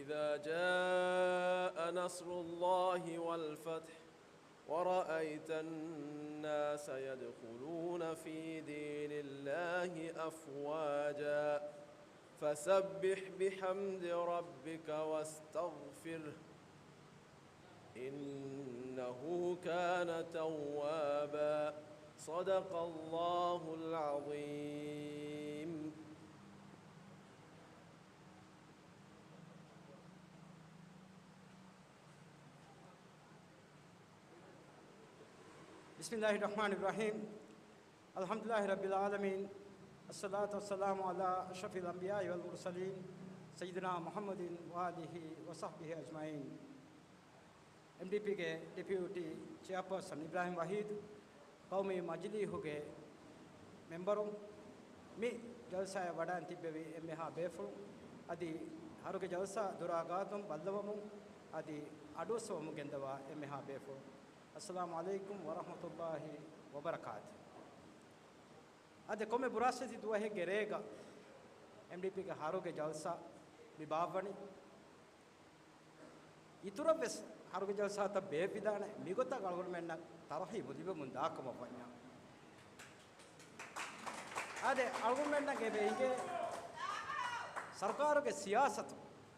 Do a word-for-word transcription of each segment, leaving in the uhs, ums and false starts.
إذا جاء نصر الله والفتح ورأيت الناس يدخلون في دين الله أفواجا فسبح بحمد ربك واستغفره إنه كان توابا. صدق الله العظيم. بسم الله الرحمن الرحيم. الحمد لله رب العالمين. الصلاة والسلام على أشرف الأنبياء والمرسلين سيدنا محمد وآله وصحبه أجمعين. އެމްޑީޕީގެ ޑެޕިއުޓީ ޗެއާޕާސަން އިބްރާހިމް ވަހީދު، ޤައުމީ މަޖިލީހުގެ މެމްބަރުން، މި ޖަލްސާއަށް ވަޑައިން ތިއްބެވި އެންމެހާ ބޭފުޅުން، އަދި ހަރުގެ ޖަލްސާ ދޮރާ ގާތުން ބައްލަވަމުން އަދި އަޑުއައްސަވަމުން ގެންދަވާ އެންމެހާ ބޭފުޅުން، އައްސަލާމު ޢަލައިކުމް ވަރަޙްމަތުﷲި ވަބަރަކާތު. އަދި ކޮންމެ ބުރާސްފަތި ދުވަހެއްގެ ރޭގަ އެމްޑީޕީގެ ހަރުގެ ޖަލްސާ މި ބާއްވަނީ. އިތުރަށްވެސް ހަރުގެ ޖަލްސާތައް ބޭއްވިދާނެ. މިގޮތަށް އަޅުގަނޑުމެންނަށް ތަރުހީބު ލިބެމުން ދާކަމަށް ވަންޏާ. އާދެ، އަޅުގަނޑުމެންނަށް އެބަ އިނގޭ ސަރުކާރުގެ ސިޔާސަތު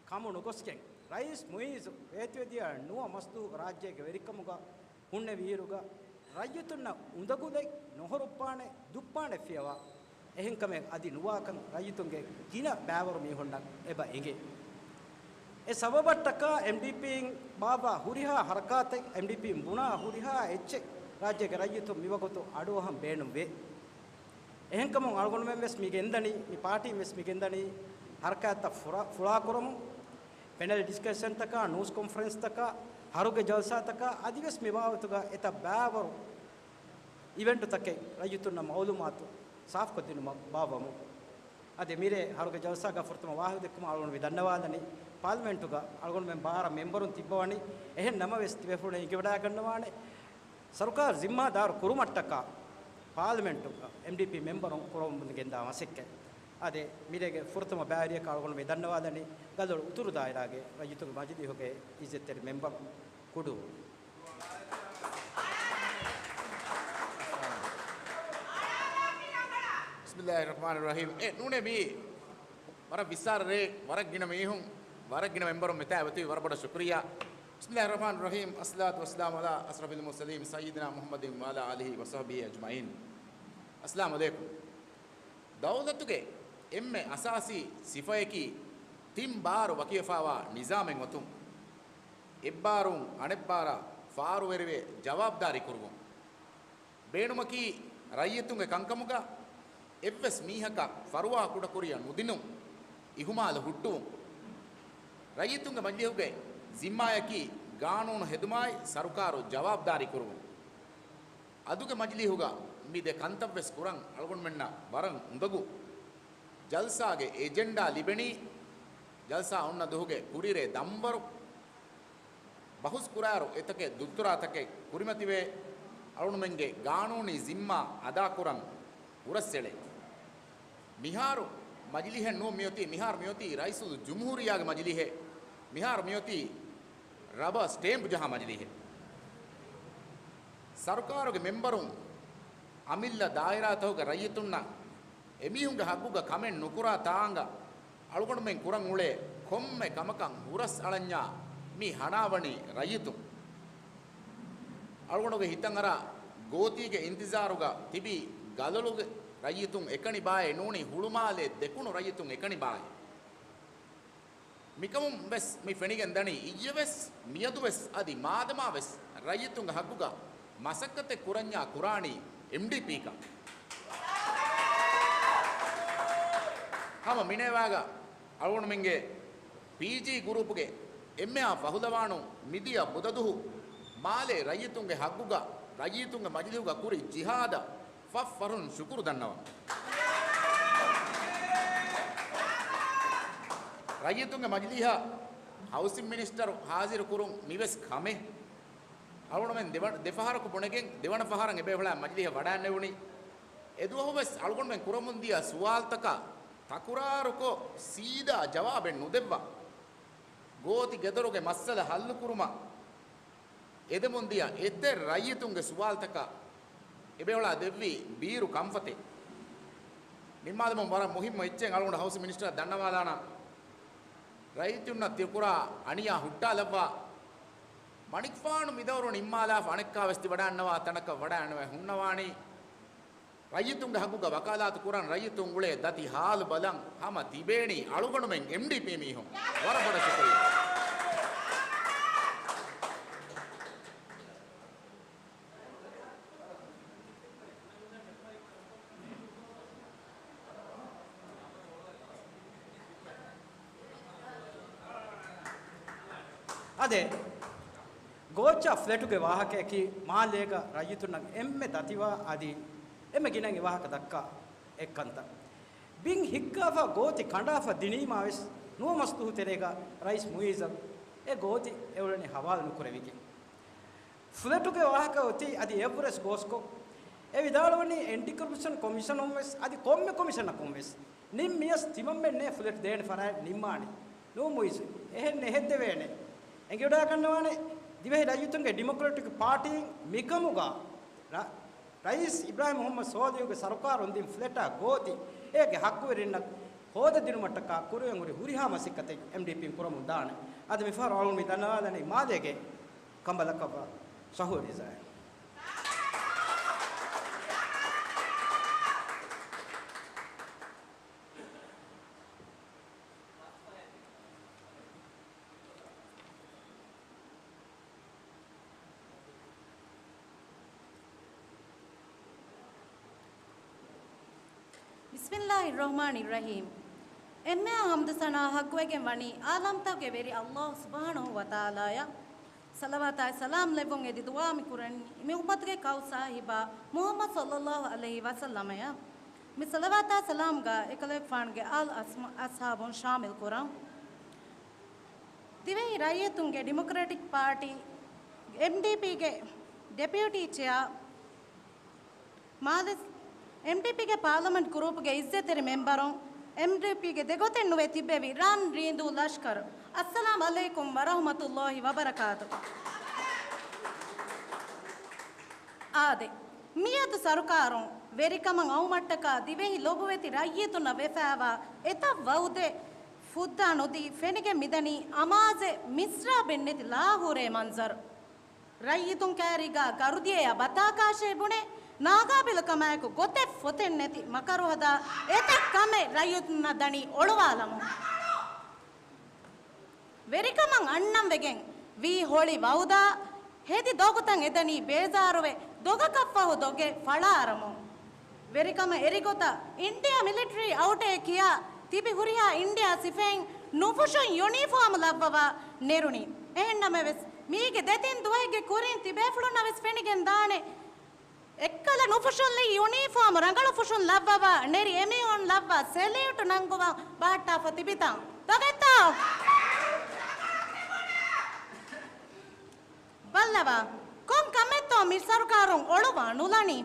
ކަމު ނުގޮސްގެން، ރައީސް މުއިއްޒު ވޭތުވެދިޔަ ނުވަ މަސްދުވަހުގަ ރާއްޖޭގެ ވެރިކަމުގަ ހުންނެވިއިރުގަ، ރައްޔިތުންނަށް އުނދަގުލެއް ނުހުރުއްޕާނެ، ދުއްޕާނެ ފިޔަވާ. އެހެންކަމެއް އަދި ނުވާކަން ރައްޔިތުންގެ ގިނަ ބައިވަރު މީހުންނަށް އެބަ އެނގޭ. އެ ސަބަބަށްޓަކާ އެމްޑީޕީން ބާއްވާ ހުރިހާ ހަރަކާތެއް، އެމްޑީޕީން ބުނާ ހުރިހާ އެއްޗެއް ރާއްޖޭގެ ރައްޔިތުން މިވަގުތު އަޑުއަހަން ބޭނުންވޭ. އެހެންކަމުން އަޅުގަނޑުމެން ވެސް މި ގެންދަނީ، މި ޕާޓީން ވެސް މި ގެންދަނީ ހަރަކާތްތައް ފުރާ، ފުޅާކުރަމުން، ޕެނެލް ޑިސްކަޝަންތަކާ، ނޫސް ކޮންފަރެންސްތަކާ، ހަރުގެ ޖަލްސާތަކާ އަދިވެސް މި ބާވަތުގަ އެތައް ބައިވަރު އިވެންޓުތަކެއް ރައްޔިތުންނަށް މައުލޫމާތު ސާފުކޮށްދިނުމަށް ބާއްވަމުން. އަދި މިރޭ ހަރުގެ ޖަލްސާގަ ފުރަތަމަ ވާހަކަދެއްކުމަށް އަޅުގަނޑު މި ދަންނަވާލަނީ، ޕާލަމެންޓުގަ އަޅުގަނޑުމެން ބާރަ މެމްބަރުން ތިއްބަވަނީ. އެހެން ނަމަވެސް، ތިބޭފުޅުން އެނގިވަޑައިގަންނަވާނެ، ސަރުކާރު ޒިންމާދާރު ކުރުމަށްޓަކާ ޕާލަމެންޓުގަ އެމްޑީޕީ މެމްބަރުން ކުރަމުން ގެންދާ މަސައްކަތް. އާދެ، މިރޭގެ ފުރަތަމަ ބައިވެރިޔަކަށް އަޅުގަނޑު މި ދަންނަވާލަނީ ގަލޮޅު އުތުރު ދާއިރާގެ ރައްޔިތުންގެ މަޖިލީހުގެ އިއްޒަތްތެރި މެމްބަރު ކުޑޫ. بسم الله الرحمن الرحيم. އެ ނޫނޭ މީ ވަރަށް ވިއްސާރަ ރޭ، ވަރަށް ގިނަ މީހުން، ވަރަށް ގިނަ މެމްބަރުން މިތާ އެބަތިބި، ވަރަށް ބޮޑަށް ޝުކުރިއްޔާ. بسم الله الرحمن الرحيم. الصلاة والسلام على أشرف المرسلين سيدنا محمد وعلى آله وصحبه أجمعين. السلام عليكم. ދައުލަތުގެ އެންމެ އަސާސީ ސިފަޔަކީ ތިން ބާރު ވަކިވެފައިވާ ނިޒާމެއް އޮތުން. އެއްބާރުން އަނެއްބާރަށް ފާރުވެރިވެ ޖަވާބުދާރީ ކުރުވުން. ބޭނުމަކީ، ރައްޔިތުންގެ ކަންކަމުގަ އެއްވެސް މީހަކަށް ފަރުވާ ކުޑަކުރިއަށް ނުދިނުން، އިހުމާލު ހުއްޓުވުން. ރައްޔިތުންގެ މަޖިލީހުގެ ޒިންމާއަކީ ގާނޫނު ހެދުމާއި ސަރުކާރު ޖަވާބުދާރީ ކުރުވުން. އަދުގެ މަޖިލީހުގަ މި ދެ ކަންތައްވެސް ކުރަން އަޅުގަނޑުމެންނަށް ވަރަށް އުނދަގޫ. ޖަލްސާގެ އެޖެންޑާ ލިބެނީ، ޖަލްސާ އޮންނަ ދުވަހުގެ ކުރިއެރޭ ދަންވަރު، ބަހުސް ކުރާއިރު އެތަކެއް ދުއްތުރާތަކެއް ކުރިމަތިވޭ، އަޅުގަނޑުމެންގެ ގާނޫނީ ޒިންމާ އަދާކުރަން ހުރަސްއެޅޭ. މިހާރު މަޖިލީހެއް ނޫން މިއޮތީ، މިހާރު މިއޮތީ ރައީސުލްޖުމްހޫރިއްޔާގެ މަޖިލީހެއް، މިހާރު މިއޮތީ ރަބަރ ސްޓޭމްޕް ޖަހާ މަޖިލީހެއް. ސަރުކާރުގެ މެމްބަރުން އަމިއްލަ ދާއިރާތަކުގެ ރައްޔިތުންނަށް އެމީހުންގެ ހައްގުގަ ކަމެއް ނުކުރާ ތާނގަ އަޅުގަނޑުމެން ކުރަން އުޅޭ ކޮންމެ ކަމަކަށް ހުރަސް އަޅަންޏާ މި ހަނާވަނީ ރައްޔިތުން. އަޅުގަނޑުގެ ހިތަށް އަރާ ގޯތީގެ އިންތިޒާރުގަ ތިބި ގަލޮޅުގެ ރައްޔިތުން އެކަނި ބާއޭ ނޫނީ ހުޅުމާލޭ ދެކުނު ރައްޔިތުން އެކަނި ބާއޭ. މިކަމުން ވެސް މި ފެނިގެން ދަނީ އިއްޔެ ވެސް މިއަދު ވެސް އަދި މާދަމާ ވެސް ރައްޔިތުންގެ ހައްގުގަ މަސައްކަތެއް ކުރަންޏާ ކުރާނީ އެމްޑީޕީ ކަން. ހަމަ މިނޭވާގަ އަޅުގަނޑުމެންގެ ޕީޖީ ގުރޫޕުގެ އެންމެހާ ފަހުލަވާނުން މިދިޔަ ބުދަދުހު މާލޭ ރައްޔިތުންގެ ހައްގުގަ ރައްޔިތުންގެ މަޖިލީހުގަ ކުރި ޖިހާދަށް ފަށްފަށުން ޝުކުރު ދަންނަވަން. ރައްޔިތުންގެ މަޖިލީހަށް ހައުސިން މިނިސްޓަރު ހާޒިރު ކުރުން މިވެސް ކަމެއް. އަޅުގަނޑުމެން ދެވަ-، ދެފަހަރަކު ބުނެގެން ދެވަނަ ފަހަރަށް އެބޭފުޅާ މަޖިލީހަށް ވަޑައިންނެވުނީ. އެދުވަހު ވެސް އަޅުގަނޑުމެން ކުރަމުންދިޔަ ސުވާލުތަކަށް ތަކުރާރުކޮށް ސީދާ ޖަވާބެއް ނުދެއްވާ. ގޯތި ގެދޮރުގެ މައްސަލަ ހައްލުކުރުމަށް އެދެމުންދިޔަ އެތައް ރައްޔިތުންގެ ސުވާލުތަކަށް އެބޭފުޅާ ދެއްވި ބީރު ކަންފަތެއް ނިންމާލަމުން ވަރަށް މުހިއްމު އެއްޗެއް އަޅުގަނޑު ހައުސް މިނިސްޓަރ ދަންނަވާލާނަން. ރައްޔިތުންނަށް ތި ކުރާ އަނިޔާ ހުއްޓާލައްވާ، މަނިކުފާނު މިދައުރު ނިންމާލާފަ އަނެއްކާ ވެސް ތި ވަޑައިގަންނަވާ ތަނަކަށް ވަޑައިގަންނަވައި ހުންނަވާނީ. ރައްޔިތުންގެ ހައްގުގަ ވަކާލާތު ކުރަން ރައްޔިތުން އުޅޭ ދަތި ހާލު ބަލަން ހަމަ ތިބޭނީ އަޅުގަނޑުމެން އެމްޑީޕީ މީހުން. ވަރަށް ބޮޑަށް ޝުކުރިއްޔާ. އާދެ، ގޯއްޗާ ފްލެޓުގެ ވާހަކައަކީ މާލޭގަ ރައްޔިތުންނަށް އެންމެ ދަތިވާ އަދި އެންމެ ގިނައިން އެ ވާހަކަ ދައްކާ އެއްކަންތައް. ބިން ހިއްކާފަ ގޯތި ކަނޑާފަ ދިނީމާވެސް ނުވަ މަސްދުހު ތެރޭގަ ރައީސް މުއިއްޒަށް އެ ގޯތި އެއުޅެނީ ހަވާލު ނުކުރެވިގެން. ފްލެޓުގެ ވާހަކަ އޮތީ އަދި އެއަށްވުރެސް ގޯސްކޮށް، އެ ވިދާޅުވަނީ އެންޓި ކޮރަޕްޝަން ކޮމިޝަނުން ވެސް އަދި ކޮންމެ ކޮމިޝަނަކުން ވެސް ނިން މިޔަސް ތިމަންމެންނޭ ފްލެޓް ދޭނެ ފަރާތް ނިންމާނެ. ނޫން މުއިއްޒު، އެހެން ނެހެއްދެވޭނެ. އެނގިވަޑައިގަންނަވާނެ ދިވެހި ރައްޔިތުންގެ ޑިމޮކްރެޓިކް ޕާޓީން މިކަމުގަ ރަ-، ރައީސް އިބްރާހިމް މުހައްމަދު ސޯލިހުގެ ސަރުކާރުން ދިން ފްލެޓާ ގޯތި އޭގެ ހައްގުވެރިންނަށް ހޯދަދިނުމަށްޓަކާ ކުރެވެން ހުރި ހުރިހާ މަސައްކަތެއް އެމްޑީޕީން ކުރަމުން ދާނެ. އަދި މިފަހަރު އަޅުގަނޑު މި ދަންނަވާލަނީ މާލޭގެ ކަނބަލަކަށްވާ ޝަހޫރް ރިޒާއަށް. ބިސްމިއްލާހި ރަޙްމާނި ރަޙީމް. އެންމެހާ ޙަމްދު ސަނާ ޙައްޤުވެގެން ވަނީ ޢާލަމްތަކުގެ ވެރި ﷲ ސުބްޙާނަހޫ ވަތަޢާލާއަށް ޞަލަވާތާއި ސަލާމް ލެއްވުން އެދި ދުޢާ މި ކުރަނީ މި އުއްމަތުގެ ކައު ސާހިބާ މުޙައްމަދު ޞައްލައްލާހު ޢަލައިހި ވަސައްލަމަޔަށް. މި ޞަލަވާތާ ސަލާމްގަ އެކަލޭގެފާނުގެ އާލް އަސް-، އަޞްޙާބުން ޝާމިލް ކުރަން. ދިވެހި ރައްޔިތުންގެ ޑިމޮކްރެޓިކް ޕާޓީ، އެމްޑީޕީގެ ޑެޕިއުޓީ ޗެއާ، މާލެ-، އެމްޑީޕީގެ ޕާލަމެންޓް ގްރޫޕްގެ އިއްޒަތްތެރި މެމްބަރުން، އެމްޑީޕީގެ ދެގޮތެއް ނުވެ ތިއްބެވި ރަން ރީނދޫ ލަޝްކަރު، އައްސަލާމް ޢަލައިކުމް ވަރަޙްމަތުﷲ ވަބަރަކާތު. އާދެ، މިއަދު ސަރުކާރުން ވެރިކަމަށް އައުމަށްޓަކާ ދިވެހި ލޮބުވެތި ރައްޔިތުންނަށް ވެފައިވާ އެތައް ވައުދެއް ފުއްދާ ނުދީ ފެނިގެން މިދަނީ އަމާޒެއް މިސްރާބެއް ނެތި ލާހުރޭ މަންޒަރު. ރައްޔިތުން ކައިރީގާ ގަރުދިޔަޔާ ބަތާކާށޭ ބުނެ، ނާގާބިލުކަމާއެކު ގޮތެއް ފޮތެއް ނެތި މަކަރު ހަދާ އެތައް ކަމެއް ރައްޔިތުންނަށް ދަނީ އޮޅުވާލަމުން. ވެރިކަމަށް އަންނަން ވެގެން ވީ ހޮޅި ވައުދާ ހެދި ދޮގުތައް އެދަނީ ބޭޒާރުވެ ދޮގަކަށްފަހު ދޮގެއް ފަޅާއަރަމުން. ވެރިކަމަށް އެރިގޮތަށް އިންޑިއާ މިލިޓަރީ އައުޓޭ ކިޔާ ތިބި ހުރިހާ އިންޑިއާ ސިފައިން ނުފުށުން ޔުނީފޯމު ލައްވަވާ ނެރުނީ. އެހެންނަމަވެސް، މީގެ ދެތިން ދުވަހެއްގެ ކުރިން ތިބޭފުޅުންނަށް ވެސް ފެނިގެން ދާނެ، އެއްކަލަ ނުފުށުން ލިޔި ޔުނީފޯމު ރަނގަޅު ފުށުން ލައްވަވާ ނެރި އެމީހުން ލައްވާ ސެލިއުޓު ނަންގުވާ ބަހައްޓާފަ ތިބިތަން. ދޮގެއްތޯ؟ ބައްލަވާ، ކޮން ކަމެއްތޯ މި ސަރުކާރުން އޮޅުވާ ނުލަނީ؟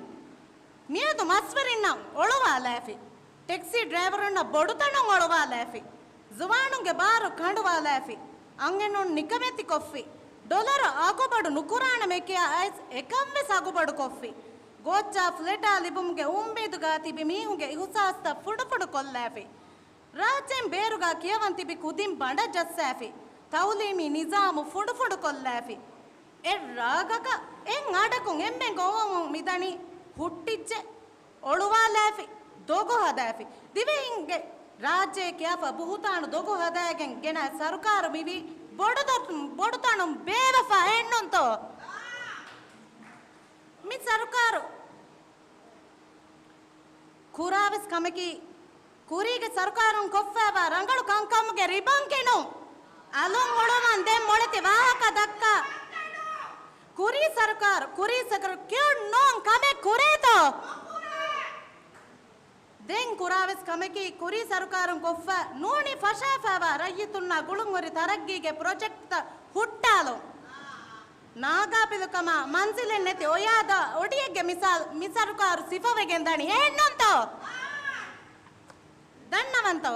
މިއަދު މަސްވެރިންނަށް އޮޅުވާލައިފި. ޓެކްސީ ޑްރައިވަރުންނަށް ބޮޑުތަނުން އޮޅުވާލައިފި. ޒުވާނުންގެ ބާރު ކަނޑުވާލައިފި. އަންހެނުން ނިކަމެތިކޮށްފި. ޑޮލަރު އަގުބޮޑު ނުކުރާނަމޭ ކިޔާ އައިސް އެކަންވެސް އަގުބޮޑުކޮށްފި. ގޯއްޗާ ފްލެޓާ ލިބުމުގެ އުއްމީދުގާ ތިބި މީހުންގެ އިހުސާސްތައް ފުނޑުފުނޑު ކޮށްލައިފި. ރާއްޖޭން ބޭރުގާ ކިޔަވަން ތިބި ކުދިން ބަނޑަށް ޖައްސާފި. ތައުލީމީ ނިޒާމު ފުނޑުފުނޑު ކޮށްލައިފި. އެއް ރާގަކަށް އެއް އަޑަކުން އެންމެން ގޮވަމުން މިދަނީ ހުއްޓިއްޖެ، އޮޅުވާލައިފި، ދޮގު ހަދައިފި. ދިވެހިންގެ ރާއްޖެ ކިޔާފަ ބުހުތާނު ދޮގު ހަދައިގެން ގެނައި ސަރުކާރު މިވީ ބޮޑު ދޮ-، ބޮޑުތަނުން ބޭވަފާ އެއްނުންތޯ؟ މި ސަރުކާރު ކުރާވެސް ކަމަކީ، ކުރީގެ ސަރުކާރުން ކޮށްފައިވާ ރަނގަޅު ކަންކަމުގެ ރިބަން ގެނުން. އަލުން އުޅުމަށް ދެން މޮޅެތި ވާހަކަ ދައްކާ. ކުރީ ސަރުކާރު، ކުރީ ސަރުކާރު ކިޔުން ނޫން ކަމެއް ކުރޭތޯ؟ ދެން ކުރާވެސް ކަމަކީ، ކުރީ ސަރުކާރުން ކޮށްފަ ނޫނީ ފަށާފައިވާ ރައްޔިތުންނާ ގުޅުންހުރި ތަރައްގީގެ ޕްރޮޖެކްޓްތައް ހުއްޓާލުން. ނާގާބިލުކަމާ މަންޒިލެއް ނެތި އޮޔާދާ އޮޑިއެއްގެ މިސާލް މި ސަރުކާރު ސިފަވެގެން ދަނީ. އެހެންނޫންތޯ؟ ދަންނަވަންތޯ؟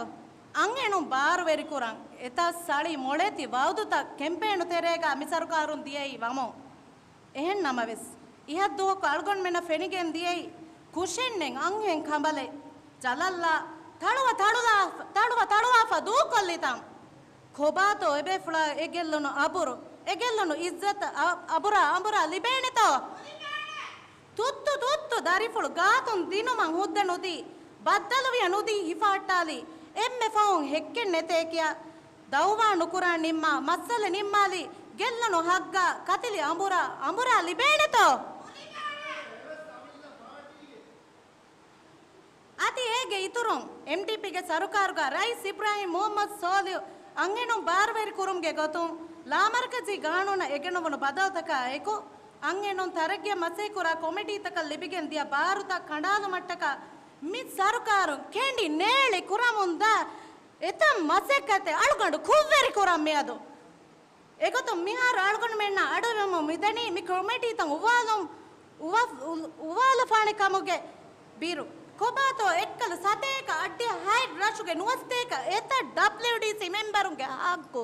އަންހެނުން ބާރުވެރިކުރަން އެތައް ސަޅި މޮޅެތި ވައުދުތައް ކެމްޕޭނު ތެރޭގަ މި ސަރުކާރުން ދިޔައީ ވަމުން. އެހެން ނަމަވެސް، އިހަށްދުވަހަކު އަޅުގަނޑުމެންނަށް ފެނިގެން ދިޔައީ ކުށެއްނެތް އަންހެން ކަނބަލެއް ޖަލަށްލާ، ތަޅުވަ ތަޅުލާ، ތަޅުވަ ތަޅުވާފަ ދޫކޮށްލިތަން. ކޮބާތޯ އެބޭފުޅާ އެ ގެއްލުނު އަބުރު، އެ ގެއްލުނު އިއްޒަތަށް އަ-، އަބުރާ އަނބުރާ ލިބޭނެތޯ؟ ތުއްތު ތުއްތު ދަރިފުޅު ގާތުން ދިނުމަށް ހުއްދަ ނުދީ، ބައްދަލުވިޔަ ނުދީ ހިފަހައްޓާލީ، އެންމެ ފަހުން ހެއްކެއް ނެތޭ ކިޔާ، ދައުވާ ނުކުރާ ނިންމާ، މައްސަލަ ނިންމާލީ، ގެއްލުނު ހައްގާ، ކަތިލި އަނބުރާ އަނބުރާ ލިބޭނެތޯ؟ އަދި އޭގެ އިތުރުން، އެމްޑީޕީގެ ސަރުކާރުގަ ރައީސް އިބްރާހިމް މުހައްމަދު ސޯލިހު އަންހެނުން ބާރުވެރި ކުރުމުގެ ގޮތުން، ލާމަރުކަޒީ ގާނޫނަށް އެގަނެވުނު ބަދަލުތަކާ އެކު، އަންހެނުން ތަރައްގީއަށް މަސައްކަތްކުރާ ކޮމިޓީތަކަށް ލިބިގެން ދިޔަ ބާރުތައް ކަނޑާލުމަށްޓަކާ މި ސަރުކާރުން ކެނޑި ނޭޅި ކުރަމުންދާ އެތައް މަސައްކަތެއް އަޅުގަނޑު ކުށްވެރިކުރަން މިއަދު. އެގޮތުން މިހާރު އަޅުގަނޑުމެންނަށް އަޑުއިވުމުން މިދަނީ މި ކޮމިޓީތައް އުވާލުން، އުވާ-، އު-، އުވާލުފާނެ ކަމުގެ ބިރު. ކޮބާތޯ އެއްކަލަ ސަތޭކަ އައްޑިހަ ހަތް ރަށުގެ ނުވަސަތޭކަ އެތައް ޑަބްލިއުޑީސީ މެމްބަރުންގެ ހައްގު؟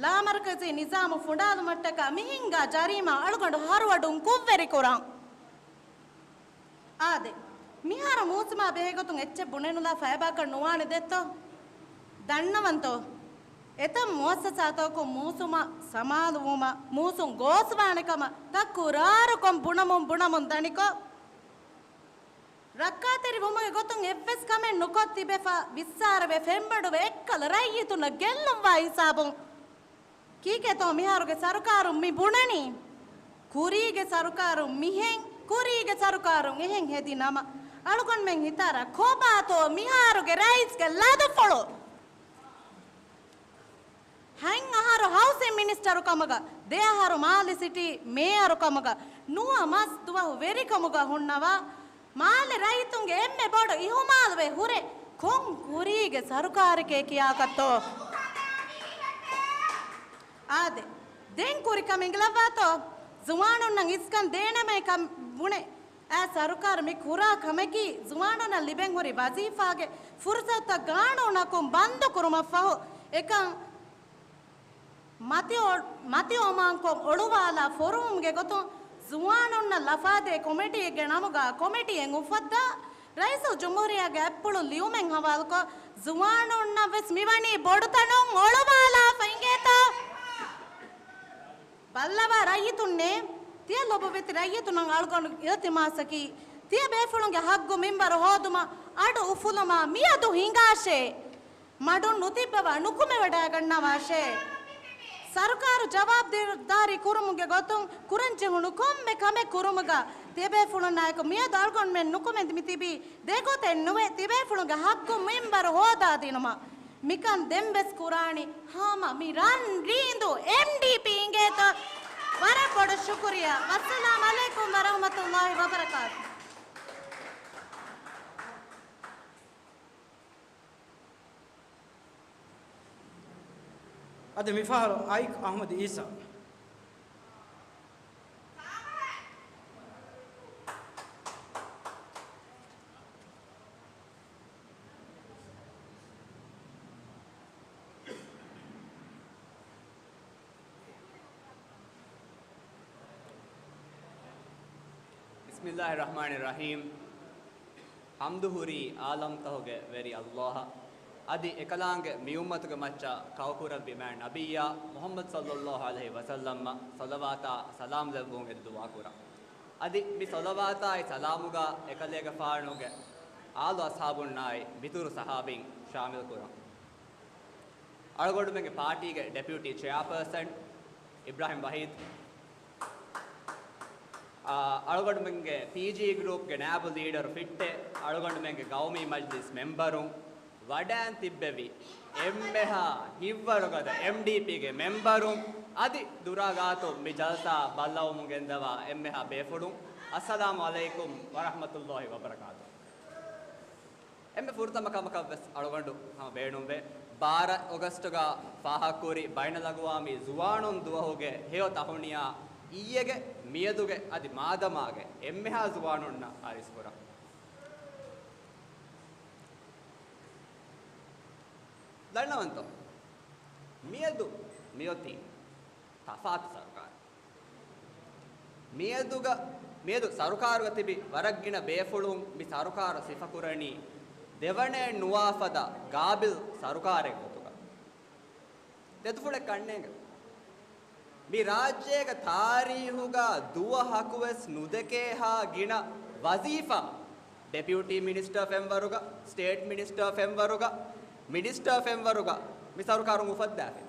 ލާމަރުކަޒީ ނިޒާމު ފުނޑާލުމަށްޓަކާ މިހިންގާ ޖަރީމާ އަޅުގަނޑު ހަރުއަޑުން ކުށްވެރިކުރަން. އާދެ، މިހާރު މޫސުމާ ބެހޭގޮތުން އެއްޗެއް ބުނެނުލާ ފައިބާކަށް ނުވާނެ ދެއްތޯ؟ ދަންނަވަންތޯ؟ އެތައް މުއައްސަސާތަކުން މޫސުމަށް ސަމާލުވުމަށް މޫސުން ގޯސްވާނެ ކަމަށް ތަކުރާރުކޮށް ބުނަމުން ބުނަމުން ދަނިކޮށް، ރައްކާތެރި ވުމުގެ ގޮތުން އެއްވެސް ކަމެއް ނުކޮށް ތިބެފަ، ވިއްސާރަވެ ފެންބޮޑުވެ އެއްކަލަ ރައްޔިތުންނަށް ގެއްލުންވާ ހިސާބުން. ކީކޭތޯ މިހާރުގެ ސަރުކާރުން މި ބުނަނީ؟ ކުރީގެ ސަރުކާރުން މިހެން، ކުރީގެ ސަރުކާރުން އެހެން ހެދި ނަމަ، އަޅުގަނޑުމެން ހިތާރާ ކޮބާތޯ މިހާރުގެ ރައީސްގެ ލަދުފުޅު؟ ހަތް އަހަރު ހައުސިން މިނިސްޓަރު ކަމުގަ، ދެ އަހަރު މާލެ ސިޓީ މޭޔަރު ކަމުގަ، ނުވަ މަސް ދުވަހު ވެރިކަމުގަ ހުންނަވާ، މާލެ ރައްޔިތުންގެ އެންމެ ބޮޑު އިހުމާލުވެ ހުރެ ކޮން ކުރީގެ ސަރުކާރެކޭ ކިޔާކަށްތޯ؟ އާދެ، ދެން ކުރިކަމެއް އިނގިލައްވާތޯ؟ ޒުވާނުންނަށް އިސްކަން ދޭނަމޭ ކަން ބުނެ. އައި ސަރުކާރު މި ކުރާ ކަމަކީ ޒުވާނުންނަށް ލިބެން ހުރި ވަޒީފާގެ ފުރުސަތުތައް ގާނޫނަކުން ބަންދު ކުރުމަށްފަހު އެކަން މަތި އޮ-، މަތި އޮމާންކޮށް އޮޅުވާލާ ފޮރުވުމުގެ ގޮތުން ޒުވާނުންނަށް ލަފާދޭ ކޮމިޓީއެއްގެ ނަމުގަ ކޮމިޓީއެއް އުފައްދާ، ރައީސުލްޖުމްހޫރިއްޔާގެ އަތްޕުޅުން ލިޔުމެއް ހަވާލުކޮށް، ޒުވާނުންނަށް ވެސް މިވަނީ ބޮޑުތަނުން އޮޅުވާލާފަ އިނގޭތޯ؟ ބައްލަވާ ރައްޔިތުންނޭ، ތިޔަ ލޮބުވެތި ރައްޔިތުންނަށް އަޅުގަނޑު އިލްތިމާސަކީ، ތިޔަ ބޭފުޅުންގެ ހައްގު މިންވަރު ހޯދުމަށް އަޑު އުފުލުމާ މިއަދު ހިނގާށޭ. މަޑުން ނުތިއްބަވާ ނުކުމެވަޑައިގަންނަވާށޭ. ސަރުކާރު ޖަވާބުދާރީ ކުރުމުގެ ގޮތުން ކުރަންޖެހުނު ކޮންމެ ކަމެއް ކުރުމުގަ ތިޔަބޭފުޅުންނާއެކު މިއަދު އަޅުގަނޑުމެން ނުކުމެ މިތިބީ ދެގޮތެއް ނުވެ، ތިބޭފުޅުންގެ ހައްގު މިންވަރު ހޯދާދިނުމަށް. މިކަން ދެންވެސް ކުރާނީ ހަމަ މި ރަން ރީނދޫ އެމްޑީޕީ އިނގޭތޯ؟ ވަރަށް ބޮޑަށް ޝުކުރިއްޔާ. ވައްސަލާމް ޢަލައިކުމް ވަރަޙްމަތުﷲި ވަބަރަކާތު. އަދި މިފަހަރު އައިކް އަޙްމަދު އީސާ. ބިސްމިﷲިއްރަޙްމާނިއްރަޙީމް. ޙަމްދު ހުރީ ޢާލަމްތަހުގެ ވެރި ﷲ އަށް. އަދި އެކަލާނގެ މި އުއްމަތުގެ މައްޗަށް ކައުކުރެއްވި މާތް ނަބިއްޔާ މުޙައްމަދު ޞައްލަﷲު ޢަލައިހި ވަސައްލަމަށް ޞަލަވާތާ ސަލާމް ލެއްވުން އެދި ދުޢާ ކުރަން. އަދި މި ޞަލަވާތާއި ސަލާމުގަ އެކަލޭގެފާނުގެ އާލު އަޞްޙާބުންނާއި މިތުރު ޞަޙާބީން ޝާމިލް ކުރަން. އަޅުގަނޑުމެންގެ ޕާޓީގެ ޑެޕިއުޓީ ޗެއާޕާސަން އިބްރާހިމް ވަޙީދު، އާ، އަޅުގަނޑުމެންގެ ޕީޖީ ގްރޫޕްގެ ނާއިބު ލީޑަރު ފިއްޓެ، އަޅުގަނޑުމެންގެ ގައުމީ މަޖްލިސް މެމްބަރުން، ވަޑައިން ތިއްބެވި އެންމެހާ ހިތްވަރުގަދަ އެމްޑީޕީގެ މެމްބަރުން، އަދި ދުރާ ގާތު މި ޖަލްސާ ބައްލަވަމުން ގެންދަވާ އެންމެހާ ބޭފުޅުން، އައްސަލާމު ޢަލައިކުމް ވަރަޙްމަތުﷲި ވަބަރަކާތު. އެންމެ ފުރަތަމަ ކަމަކަށް ވެސް އަޅުގަނޑު ހަމަ ބޭނުންވޭ، ބާރަ އޮގަސްޓުގަ ފާހަގަކުރި ބައިނަލްއަގުވާމީ ޒުވާނުން ދުވަހުގެ ހެޔޮ ތަހުނިޔާ އިއްޔެގެ، މިއަދުގެ އަދި މާދަމާގެ އެންމެހާ ޒުވާނުންނަށް އާރިސްކުރަން. ދަންނަވަންތޯ؟ މިއަދު މިއޮތީ ތަފާތު ސަރުކާރެއް. މިއަދުގަ، މިއަދު ސަރުކާރުގަ ތިބި ވަރަށް ގިނަ ބޭފުޅުން މި ސަރުކާރު ސިފަކުރަނީ ދެވަނައެއް ނުވާ ފަދަ ގާބިލް ސަރުކާރެއް ގޮތުގަ. ދެދުފުޅެއް ކަންނޭނގެ. މި ރާއްޖޭގެ ތާރީހުގަ ދުވަހަކުވެސް ނުދެކޭހާ ގިނަ ވަޒީފާ، ޑެޕިއުޓީ މިނިސްޓަރ ފެންވަރުގަ، ސްޓޭޓް މިނިސްޓަރ ފެންވަރުގަ، މިނިސްޓަރ ފެންވަރުގަ މި ސަރުކާރުން އުފައްދާފި.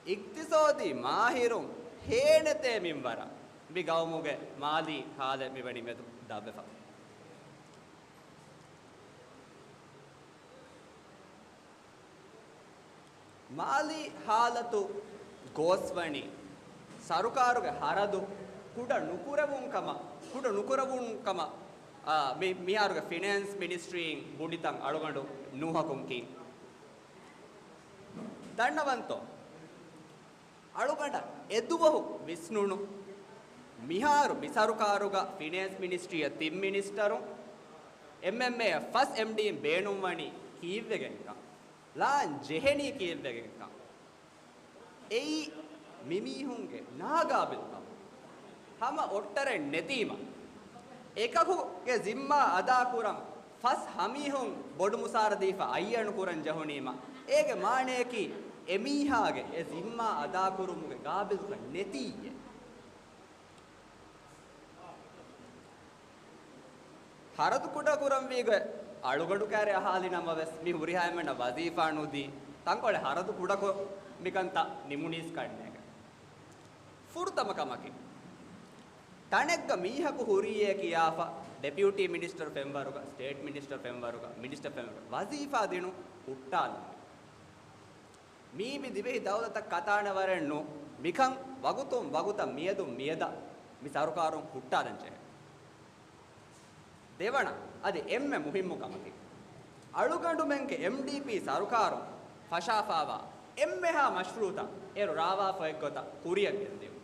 އިގްތިސޯދީ މާހިރުން ހޭނެތޭ މިންވަރަށް މި ގައުމުގެ މާލީ ހާލެއް މިވަނީ މެދު ދަށްވެފަ. މާލީ ހާލަތު ގޯސްވަނީ ސަރުކާރުގެ ހަރަދު ކުޑަ ނުކުރެވުން ކަމަށް، ކުޑަ ނުކުރެވުން ކަމަށް، އާ، މި، މިހާރުގެ ފިނޭންސް މިނިސްޓްރީއިން ބުނިތަން އަޅުގަނޑު ނޫހަކުން ކީ. ދަންނަވަންތޯ؟ އަޅުގަނޑަށް އެދުވަހު ވިސްނުނު މިހާރު މި ސަރުކާރުގަ ފިނޭންސް މިނިސްޓްރީއަށް ތިން މިނިސްޓަރުން، އެމްއެމްއޭއަށް ފަސް އެމްޑީއިން ބޭނުންވަނީ ކީއްވެގެންކަން، ލާން ޖެހެނީ ކީއްވެގެންކަން. އެއީ މިމީހުންގެ ނާގާބިލްކަމު. ހަމަ އޮށްޓަރެއް ނެތީމަ، އެކަކުގެ ޒިންމާ އަދާކުރަން ފަސް ހަމީހުން ބޮޑު މުސާރަ ދީފަ އައްޔަނު ކުރަން ޖެހުނީމަ، އޭގެ މާނަޔަކީ އެމީހާގެ އެ ޒިންމާ އަދާކުރުމުގެ ގާބިލްކަން ނެތީއޭ. ހަރަދު ކުޑަކުރަންވީގޮތް އަޅުގަނޑު ކައިރި އަހާލި ނަމަވެސް، މި ހުރިހާ އެންމެންނަށް ވަޒީފާ ނުދީ، ތަންކޮޅެއް ހަރަދު ކުޑަކޮށް މިކަންތައް ނިމުނީސް ކަންނޭނގެ. ފުރަތަމަ ކަމަކީ، ތަނެއްގަ މީހަކު ހުރީއޭ ކިޔާފަ، ޑެޕިއުޓީ މިނިސްޓަރ ފެންވަރުގަ، ސްޓޭޓް މިނިސްޓަރ ފެންވަރުގަ، މިނިސްޓަރ ފެންވަރުގަ ވަޒީފާ ދިނުން ހުއްޓާލުން. މީ މި ދިވެހި ދައުލަތަށް ކަތާނެ ވަރެއް ނޫން. މިކަން ވަގުތުން ވަގުތަށް މިއަދުން މިއަދަށް މި ސަރުކާރުން ހުއްޓާލަން ޖެހޭ. ދެވަނަ، އަދި އެންމެ މުހިއްމު ކަމަކީ، އަޅުގަނޑުމެންގެ އެމްޑީޕީ ސަރުކާރުން ފަށާފާވާ އެންމެހާ މަޝްރޫއުތައް އޭރު ރާވާފަ އެއްގޮތަށް ކުރިއަށް ގެންދިއުން.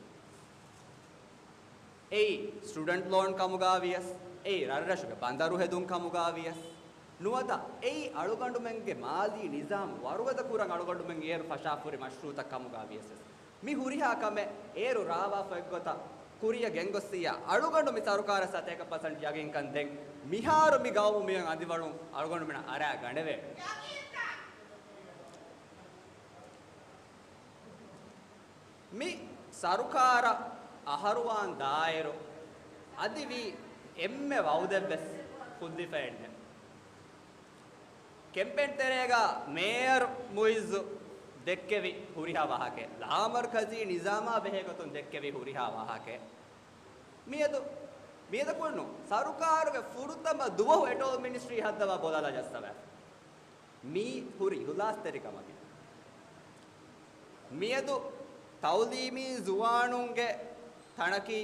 އެއީ ސްޓުޑެންޓް ލޯން ކަމުގާ ވިޔަސް، އެއީ ރަށްރަށުގެ ބަނދަރު ހެދުން ކަމުގާ ވިޔަސް، ނުވަތަ އެއީ އަޅުގަނޑުމެންގެ މާލީ ނިޒާމް ވަރުގަދަ ކުރަން އަޅުގަނޑުމެން އޭރު ފަށާފަހުރި މަޝްރޫއުތައް ކަމުގާ ވިޔަސް، މި ހުރިހާ ކަމެއް އޭރު ރާވާފަ އެއްގޮތަށް ކުރިއަށް ގެންގޮއްސިއްޔާ އަޅުގަނޑު މި ސަރުކާރަށް ސަތޭކަ ޕަސެންޓް ޔަގީންކަން ދެން، މިހާރު މި ގައުމު މިއޮތް އަނދިވަޅުން އަޅުގަނޑުމެންނަށް އަރާ ގަނެވޭ. މި ސަރުކާރަށް އަހަރުވާން ދާއިރު އަދި ވީ އެންމެ ވައުދެއްވެސް ފުއްދިފައެއްނެ. ކެމްޕޭން ތެރޭގަ މޭޔަރު މުއިއްޒު ދެއްކެވި ހުރިހާ ވާހަކައެއް، ލާމަރުކަޒީ ނިޒާމާ ބެހޭގޮތުން ދެއްކެވި ހުރިހާ ވާހަކައެއް. މިއަދު، މިއަދަކުން ސަރުކާރުގެ ފުރަތަމަ ދުވަހު އެޓޯމިނިސްޓްރީ ހައްދަވާ ބޮލާލާ ޖައްސަވާފަ. މީ ހުރި އިހުލާސްތެރިކަމަކީ. މިއަދު ތައުލީމީ ޒުވާނުންގެ ތަނަކީ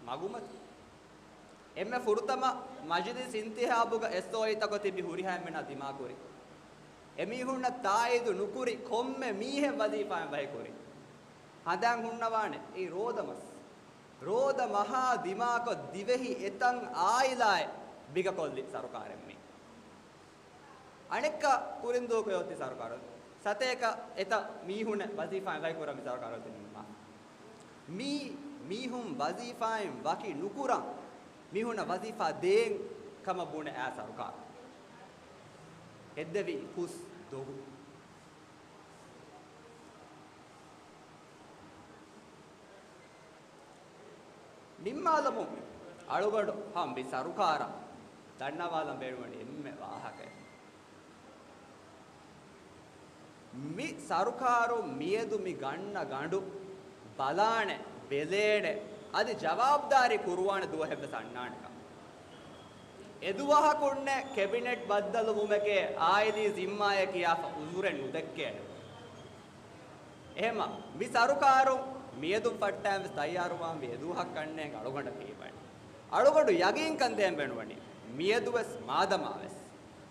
މަގުމަތި. އެންމެ ފުރަތަމަ މަޖިލިސް އިންތިހާބުގަ އެސްއޯއީތަކޮށް ތިބި ހުރިހާ އެންމެންނާ ދިމާކުރި. އެމީހުންނަށް ތާއީދު ނުކުރި ކޮންމެ މީހެއް ވަޒީފާއިން ވަހިކުރި. ހަނދާން ހުންނަވާނެ އެއީ ރޯދަ މަސް. ރޯދަ މަހާ ދިމާކޮށް ދިވެހި އެތަން އާއިލާއެއް ބިގަކޮށްލި ސަރުކާރެއް މީ. އަނެއްކާ ކުރިން ދޫކޮށް އޮތީ ސަރުކާރު. ސަތޭކަ އެތައް މީހުންނެއް ވަޒީފާއިން ވަކިކުރަން މި ސަރުކާރު އޮތީ ނިންމާ. މީ މީހުން ވަޒީފާއިން ވަކި ނުކުރަން، މީހުންނަށް ވަޒީފާ ދޭން ކަމަށް ބުނެ އާ ސަރުކާރު. ހެއްދެވި ހުސް ދޮގު. ނިންމާލަމުން އަޅުގަނޑު ހަމަ މި ސަރުކާރަށް ދަންނަވާލަން ބޭނުންވަނީ އެންމެ ވާހަކައެއް. މި ސަރުކާރު މިއަދު މި ގަންނަ ގަނޑު ބަލާނެ، ބެލޭނެ، އަދި ޖަވާބުދާރީ ކުރުވާނެ ދުވަހެއްވެސް އަންނާނެކަން. އެދުވަހަކުންނެ ކެބިނެޓް ބައްދަލުވުމެކޭ އާއިލީ ޒިންމާއެއް ކިޔާފަ އުޒުރެއް ނުދެއްކޭނެ. އެހެމަ، މި ސަރުކާރުން މިއަދުން ފައްޓާން ވެސް ތައްޔާރުވާންވީ އެދުވަހަށް ކަންނޭނގެ އަޅުގަނޑަށް ހީވަނީ. އަޅުގަނޑު ޔަގީންކަން ދޭން ބޭނުންވަނީ، މިއަދުވެސް މާދަމާވެސް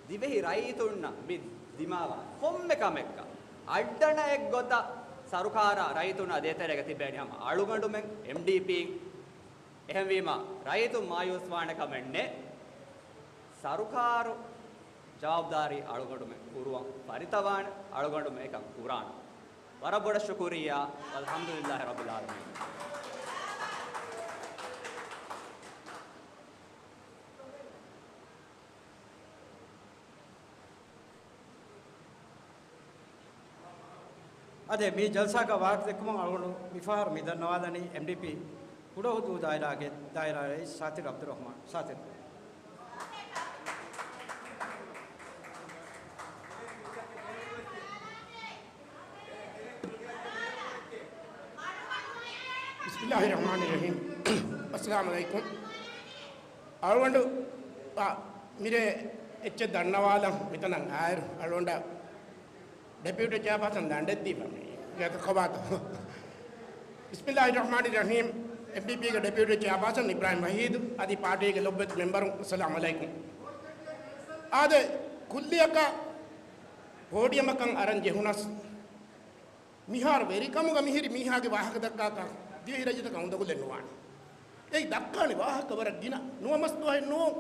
ދިވެހި ރައްޔިތުންނަށް މި ދިމާވާ ކޮންމެ ކަމެއްގަ އައްޑަނައެއްގޮތަށް ސަރުކާރާ ރައްޔިތުންނާ ދޭތެރޭގަ ތިބޭނީ ހަމަ އަޅުގަނޑުމެން، އެމްޑީޕީން. އެހެންވީމަ، ރައްޔިތުން މާޔޫސްވާނެ ކަމެއް ނެތް. ސަރުކާރު ޖަވާބުދާރީ އަޅުގަނޑުމެން ކުރުވަން ފަރިތަވާނެ، އަޅުގަނޑުމެން އެކަން ކުރާނަން. ވަރަށް ބޮޑަށް ޝުކުރިއްޔާ. ވަލްޙަމްދުލިއްލާހި ރައްބިލް ޢާލަމީން. އާދެ، މި ޖަލްސާގަ ވާހަކަ ދެއްކުމަށް އަޅުގަނޑު މިފަހަރު މި ދަންނަވާލަނީ އެމްޑީޕީ ކުޑަހުދޫ ދާއިރާގެ ދާއިރާ ރައީސް ސާތިރު ޢަބްދުއްރަޙްމާން. ސާތިރު. ބިސްމިއްލާހި ރަޙްމާނި ރަޙީމް. އައްސަލާމު ޢަލައިކުމް. އަޅުގަނޑު، އާ، މިރޭ އެއްޗެއް ދަންނަވާލަން މިތަނަށް އާއިރު އަޅުގަނޑަށް ޑެޕިއުޓީ ޗެއާޕާސަން ދަނޑެއް ދީފަ މި ގޭތަ ކޮބާތޯ؟ ބިސްމިއްލާހި ރަޙްމާނި ރަޙީމް. އެމްޑީޕީގެ ޑެޕިއުޓީ ޗެއާޕާސަން އިބްރާހިމް ވަހީދު އަދި ޕާޓީގެ ލޮބުވެތި މެމްބަރުން، އައްސަލާމު ޢަލައިކުމް. އާދެ، ކުއްލިއަކަށް ޕޯޑިއަމަކަށް އަރަން ޖެހުނަސް، މިހާރު ވެރިކަމުގަ މިހިރި މީހާގެ ވާހަކަ ދައްކާކަށް ދިވެހި ރައްޔިތަކަށް އުނދަގުލެއް ނުވާނެ. އެއީ ދައްކާނެ ވާހަކަ ވަރަށް ގިނަ، ނުވަ މަސް ދުވަހެއް ނޫން.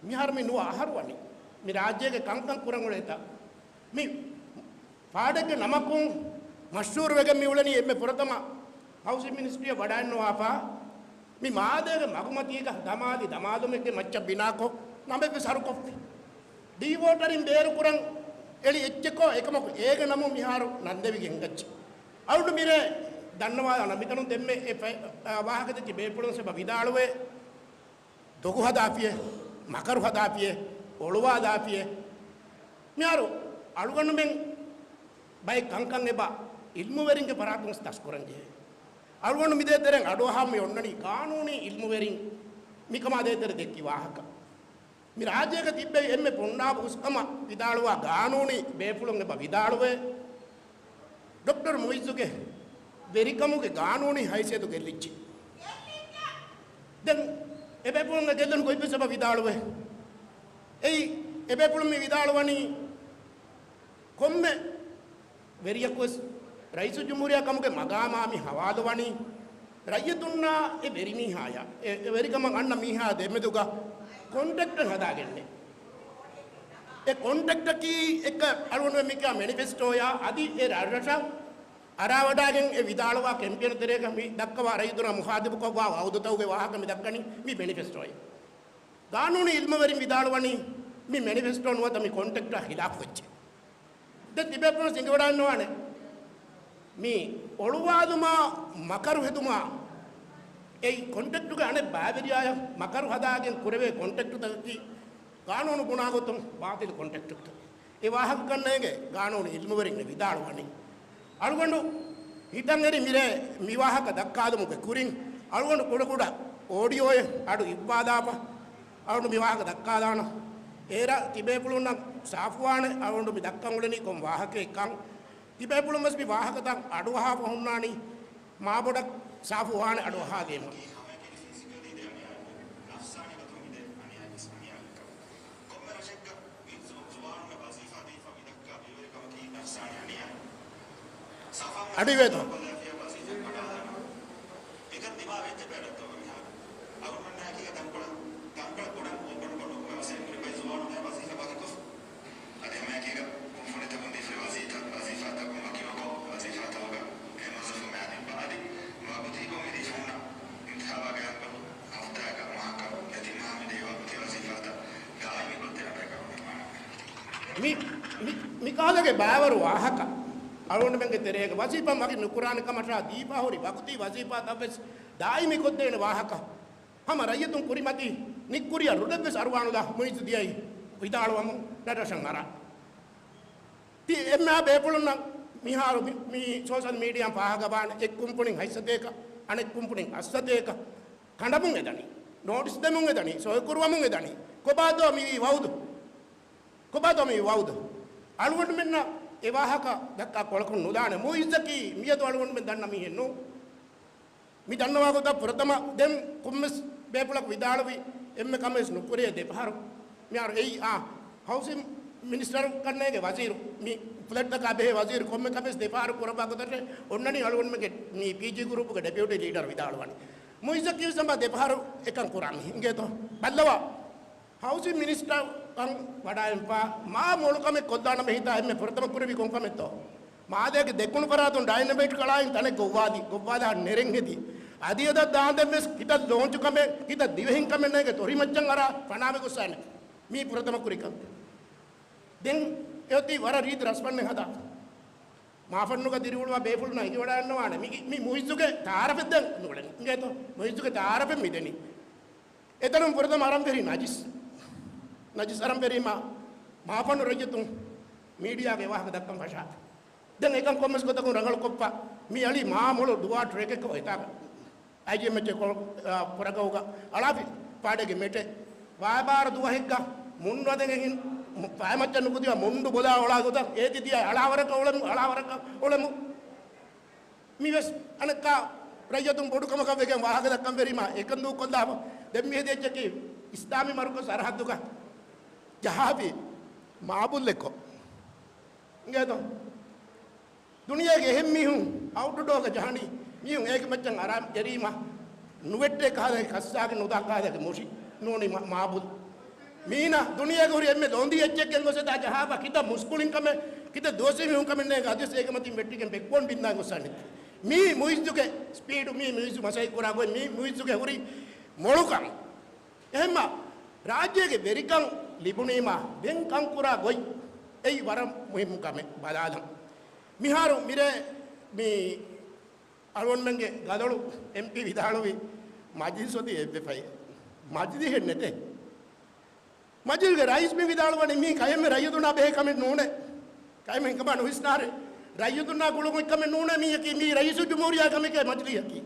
މިހާރު މި ނުވަ އަހަރު ވަނީ. މި ރާއްޖޭގެ ކަންކަން ކުރަން އުޅޭތާ. މި ފާޑެއްގެ ނަމަކުން މަޝްހޫރު ވެގެން މި އުޅެނީ އެންމެ ފުރަތަމަ ހައުސިން މިނިސްޓްރީއަށް ވަޑައިންނަވާފަ، މި މާލޭގެ މަގުމަތީގަ ދަމާލި ދަމާލުމެއްގެ މައްޗަށް ބިނާކޮށް، ނަމެއްވެސް ހަރުކޮށްފި. ޑީވޯޓަރިން ބޭރުކުރަން އެޅި އެއްޗެކޯ އެކަމަކު އޭގެ ނަމުން މިހާރު ނަންދެވިގެން ހިނގައްޖެ. އަޅުގަނޑު މިރޭ ދަންނަވާލާނަން މިތަނުން ދެންމެ އެ ފަ-، އާ، ވާހަކަ ދެއްކި ބޭފުޅުން އެބަ ވިދާޅުވޭ، ދޮގު ހަދާފިއޭ، މަކަރު ހަދާފިއޭ، އޮޅުވާލާފިއޭ. މިހާރު އަޅުގަނޑުމެން ބައެއް ކަންކަން އެބަ އިލްމުވެރިންގެ ފަރާތުން ދަސްކުރަން ޖެހޭ. އަޅުގަނޑު މި ދޭތެރެއިން އަޑުއަހާ މި އޮންނަނީ ގާނޫނީ އިލްމުވެރިން މިކަމާ ދޭތެރެ ދެއްކި ވާހަކަ. މި ރާއްޖޭގަ ތިއްބެވި އެންމެ ބުނާ ބުސްކަމަށް ވިދާޅުވާ ގާނޫނީ ބޭފުޅުން އެބަ ވިދާޅުވޭ، ޑޮކްޓަރު މުއިއްޒުގެ ވެރިކަމުގެ ގާނޫނީ ހައިސިއްޔަތު ގެއްލިއްޖެ. ދެން އެބޭފުޅުންގެ ގެއްލުން ގޮތްވެސް އެބަ ވިދާޅުވޭ. އެއީ އެބޭފުޅުން މި ވިދާޅުވަނީ ކޮންމެ ވެރިޔަކުވެސް ރައީސުލްޖުމްހޫރިއްޔާ ކަމުގެ މަގާމާ މި ހަވާލުވަނީ، ރައްޔިތުންނާ އެ ވެރިމީހާޔާ، އެ، އެ ވެރިކަމަށް އަންނަ މީހާ ދެމެދުގަ ކޮންޓްރެކްޓެއް ހަދާގެންނޭ. އެ ކޮންޓްރެކްޓަކީ އެއްކަ އަޅުގަނޑުމެން މިކިޔާ މެނިފެސްޓޯޔާ އަދި އެ ރަށްރަށަށް އަރާވަޑާގެން އެ ވިދާޅުވާ ކެމްޕޭނު ތެރޭގަ މި ދައްކަވާ ރައްޔިތުންނާ މުޚާތިބުކޮށްވާ ވައުދުތަކުގެ ވާހަކަ މި ދައްކަނީ މި މެނިފެސްޓޯއިން. ގާނޫނީ އިލްމުވެރިން ވިދާޅުވަނީ މި މެނިފެސްޓޯ ނުވަތަ މި ކޮންޓްރެކްޓާ ޚިލާފުވެއްޖެ. ދެން ތިބޭފުޅުން ސިނގިވަޑާންނަވާނެ. މި އޮޅުވާލުމާ މަކަރު ހެދުމާ އެއީ ކޮންޓްރެކްޓުގެ އަނެއް ބައިވެރިޔާޔަށް މަކަރު ހަދާގެން ކުރެވޭ ކޮންޓްރެކްޓުތަކަކީ ގާނޫނު ބުނާ ގޮތުން ބާޠިލު ކޮންޓްރެކްޓުތަކެއް. އެ ވާހަކަ ކަންނޭނގެ ގާނޫނު އިލްމުވެރިން ވިދާޅުވަނީ. އަޅުގަނޑު ހިތަށް އެރި މިރޭ މި ވާހަކަ ދައްކާލުމުގެ ކުރިން އަޅުގަނޑު ކުޑަކުޑަ އޯޑިއޯއެއް އަޑު އިއްވާލާފަ އަޅުގަނޑު މި ވާހަކަ ދައްކާލާނަން. އޭރަށް ތިބޭފުޅުންނަށް ސާފުވާނެ އަޅުގަނޑު މި ދައްކަން އުޅެނީ ކޮން ވާހަކައެއްކަން. ތިބޭފުޅުންވެސް މި ވާހަކަތައް އަޑުއަހާފަ ހުންނާނީ މާބޮޑަށް ސާފުވާނެ އަޑުއަހާލީމަ. އަޑުއިވޭތޯ؟ މި، މި، މިކަހަލަގެ ބައިވަރު ވާހަކަ އަޅުގަނޑުމެންގެ ތެރޭގަ ވަޒީފާ މަގި ނުކުރާނެ ކަމަށާ ދީފާ ހުރި ވަގުތީ ވަޒީފާތައްވެސް ދާއިމީ ކޮށްދޭނެ ވާހަކަ ހަމަ ރައްޔިތުން ކުރިމަތި ނިއްކުރިއަށް ރުޅެއްވެސް އަރުވާނުލާ މުއިއްޒު ދިޔައީ ވިދާޅުވަމުން ރަށްރަށަށް އަރާ. ތި އެންމެހާ ބޭފުޅުންނަށް މިހާރު މި، މި ސޯޝަލް މީޑިއާ ފާހަގަވާނެ އެއް ކުންފުނިން ހަތްސަތޭކަ، އަނެއް ކުންފުނިން އަށްސަތޭކަ، ކަނޑަމުން އެދަނީ، ނޯޓިސް ދެމުން އެދަނީ، ސޮއިކުރުވަމުން އެދަނީ. ކޮބާތޯ މިވީ ވައުދު؟ ކޮބާތޯ މިވީ ވައުދު؟ އަޅުގަނޑުމެންނަށް އެ ވާހަކަ ދައްކާ ކޮޅަކުން ނުލާނެ. މުއިއްޒަކީ މިއަދު އަޅުގަނޑުމެން ދަންނަ މީހެއް ނޫން. މި ދަންނަވާ ގޮތަށް ފުރަތަމަ ދެން ކޮންމެސް ބޭފުޅަކު ވިދާޅުވި އެންމެ ކަމެއް ނުކުރޭ ދެފަހަރު. މިހާރު އެއީ، އާ، ހައުސިން މިނިސްޓަރު ކަންނޭގެ ވަޒީރު، މި ފްލެޓްތަކާ ބެހޭ ވަޒީރު ކޮންމެ ކަމެސް ދެފަހަރު ކުރައްވާ ގޮތަށް އޮންނަނީ އަޅުގަނޑުމެންގެ މި ޕީޖީ ގްރޫޕުގެ ޑެޕިއުޓީ ލީޑަރު ވިދާޅުވަނީ. މުއިއްޒަކީ ވެސް އެންމެ ދެފަހަރު އެކަން ކުރާނީ. އިނގޭތޯ؟ ބައްލަވާ. ހައުސިން މިނިސްޓަރު ކަން ވަޑާއިންފާ މާ މޮޅު ކަމެއް ކޮށްދާނަމޭ ހިތާ އެންމެ ފުރަތަމަ ކުރެވި ކޮން ކަމެއްތޯ؟ މާދޭގެ ދެކުނު ފަރާތުން ޑައިނަމައިޓް ކަޅާއިން ތަނެއް ގޮއްވާލި، ގޮއްވާލާ ނެރެން ހެދި. އަދި އެދަށް ދާންދެން ވެސް ކިތައް ލޯންޗު ކަމެއް، ކިތައް ދިވެހިން ކަމެއް ނޭނގެ ތޮރިމައްޗަށް އަރާ ފަނާވެ ގޮއްސާނެ. މީ ފުރަތަމަ ކުރި ކަން. ދެން އެއޮތީ ވަރަށް ރީތި ރަސްބަންނެއް ހަދާ. މާފަންނުގަ ދިރިއުޅުވާ ބޭފުޅުންނަށް އެނގިވަޑައިގަންނަވާނެ. މި، މި މުއިއްޒުގެ ތައާރަފެއް ދެން ނުވަޅެން. އިނގޭތޯ؟ މުއިއްޒުގެ ތައާރަފެއް މި ދެނީ. އެތަނުން ފުރަތަމަ އަރަން ފެށީ ނަޖިސް. ނަޖިސް އަރަން ފެށީމާ، މާފަންނު ރައްޔިތުން މީޑިއާގެ ވާހަކަ ދައްކަން ފަށާފި. ދެން އެކަން ކޮންމެސް ގޮތަކުން ރަނގަޅުކޮށްފަ، މި އަޅީ މާ މޮޅު ދުވާ ޓްރެކެއް އޮތާގަ. އައިޖީއެމްއެޗް ކޮ-، އާ، ކުރަގަހުގަ އަޅާފި ފާޑެއްގެ މެޓެއް. ވާބާރު ދުވަހެއްގަ މުންޑު އަދެން އެހިން ފައިމައްޗަށް ނުކުތިވާ މުންޑު ބޮލާ އޮޅާ ގޮތަށް އޭތި ތިޔަ އަޅާވަރަކަށް އުޅެމު، އަޅާވަރަކަށް އުޅެމު. މިވެސް އަނެއްކާ ރައްޔަތުން ބޮޑު ކަމަކަށް ވެގެން ވާހަކަ ދައްކަން ވެރީމާ އެކަން ދޫކޮށްލާފަ. ދެން މި ހެދި އެއްޗަކީ އިސްލާމީ މަރުކަޒު ސަރަހައްދުގަ ޖަހާފި މާބުއްލެއްކޮށް. އިނގޭތޯ؟ ދުނިޔޭގެ އެހެން މީހުން އައުޓްޑޯގަ ޖަހަނީ މީހުން އޭގެ މައްޗަށް އަރާ އެރީމަ ނުވެއްޓޭ ކާލައި ކައްސާގެ ނުދާ ކާލައިގެ މުށި ނޫނީ މާ-، މާބުލް. މީނަ ދުނިޔޭގެ ހުރި އެންމެ ލޮނދި އެއްޗެއް ގެންގޮސް އެތާ ޖަހާފަ ކިތައް މުސްކުޅިން ކަމެއް، ކިތައް ދުވަސްވީ މީހުން ކަމެއް ނޭނގެ އަދިވެސް އޭގެ މަތިން ވެއްޓިގެން ބެކްބޯން ބިންދާ ގޮއްސާނެ. މީ މުއިއްޒުގެ ސްޕީޑު، މީ މުއިއްޒު މަސައްކަތް ކުރާ ގޮތް، މީ މުއިއްޒުގެ ހުރި މޮޅުކަން. އެހެންމަ ރާއްޖޭގެ ވެރިކަން ލިބުނީމާ ދެން ކަންކުރާ ގޮތް އެއީ ވަރަށް މުހިއްމު ކަމެއް ބަލާލަން. މިހާރު މިރޭ މި އަޅުގަނޑުމެންގެ ގަދަޅު އެމްޕީ ވިދާޅުވި މަޖިލިސް އޮތީ އެއްވެފައި. މަޖިލިހެއް ނެތޭ. މަޖިލިގެ ރައީސް މި ވިދާޅުވަނީ މީ ކައެމެ ރައްޔިތުންނާ ބެހޭ ކަމެއް ނޫނޭ. ކައެމެ ހިނގަމާ ނުވިސްނާރޭ. ރައްޔިތުންނާ ގުޅުމު ކަމެއް ނޫނޭ މީއަކީ. މީ ރައީސުލްޖުމްހޫރިއްޔާ ކަމެކޭ މަޖިލިހަކީ.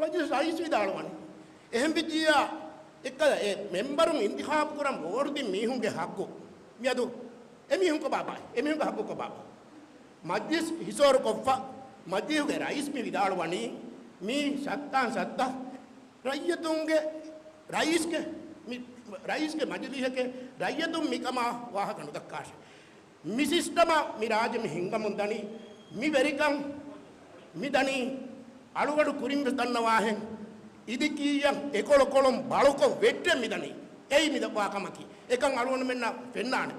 މަޖިލިސް ރައީސް ވިދާޅުވަނީ. އެހެން ވިއްޖިއްޔާ އެއްކަލަ އެ މެމްބަރުން އިންތިޚާބު ކުރަން ވޯޓް ދިން މީހުންގެ ހައްގު. މިއަދު އެމީހުން ކޮބާބާ؟ އެމީހުންގެ ހައްގު ކޮބާބާ؟ މަޖިލިސް ހިސޯރު ކޮށްފަ، މަޖިލިހުގެ ރައީސް މި ވިދާޅުވަނީ މީ ސައްތާން ސައްތަ ރައްޔިތުންގެ ރައީސްގެ، މި ރައީސްގެ މަޖިލީހެކޭ، ރައްޔިތުން މިކަމާ ވާހަކަ ނުދައްކާށޭ. މި ސިސްޓަމަށް މި ރާއްޖެ މި ހިންގަމުން ދަނީ، މި ވެރިކަން މި ދަނީ، އަޅުގަޑު ކުރިން ވެސް ދަންނަވާހެން، އިދިކީއްޔަށް އެކޮޅުކޮޅުން ބަޅުކޮށް ވެއްޓެން މި ދަނީ. އެއީ މި ދައްވާ ކަމަކީ. އެކަން އަޅުގަނޑުމެންނަށް ފެންނާނެ.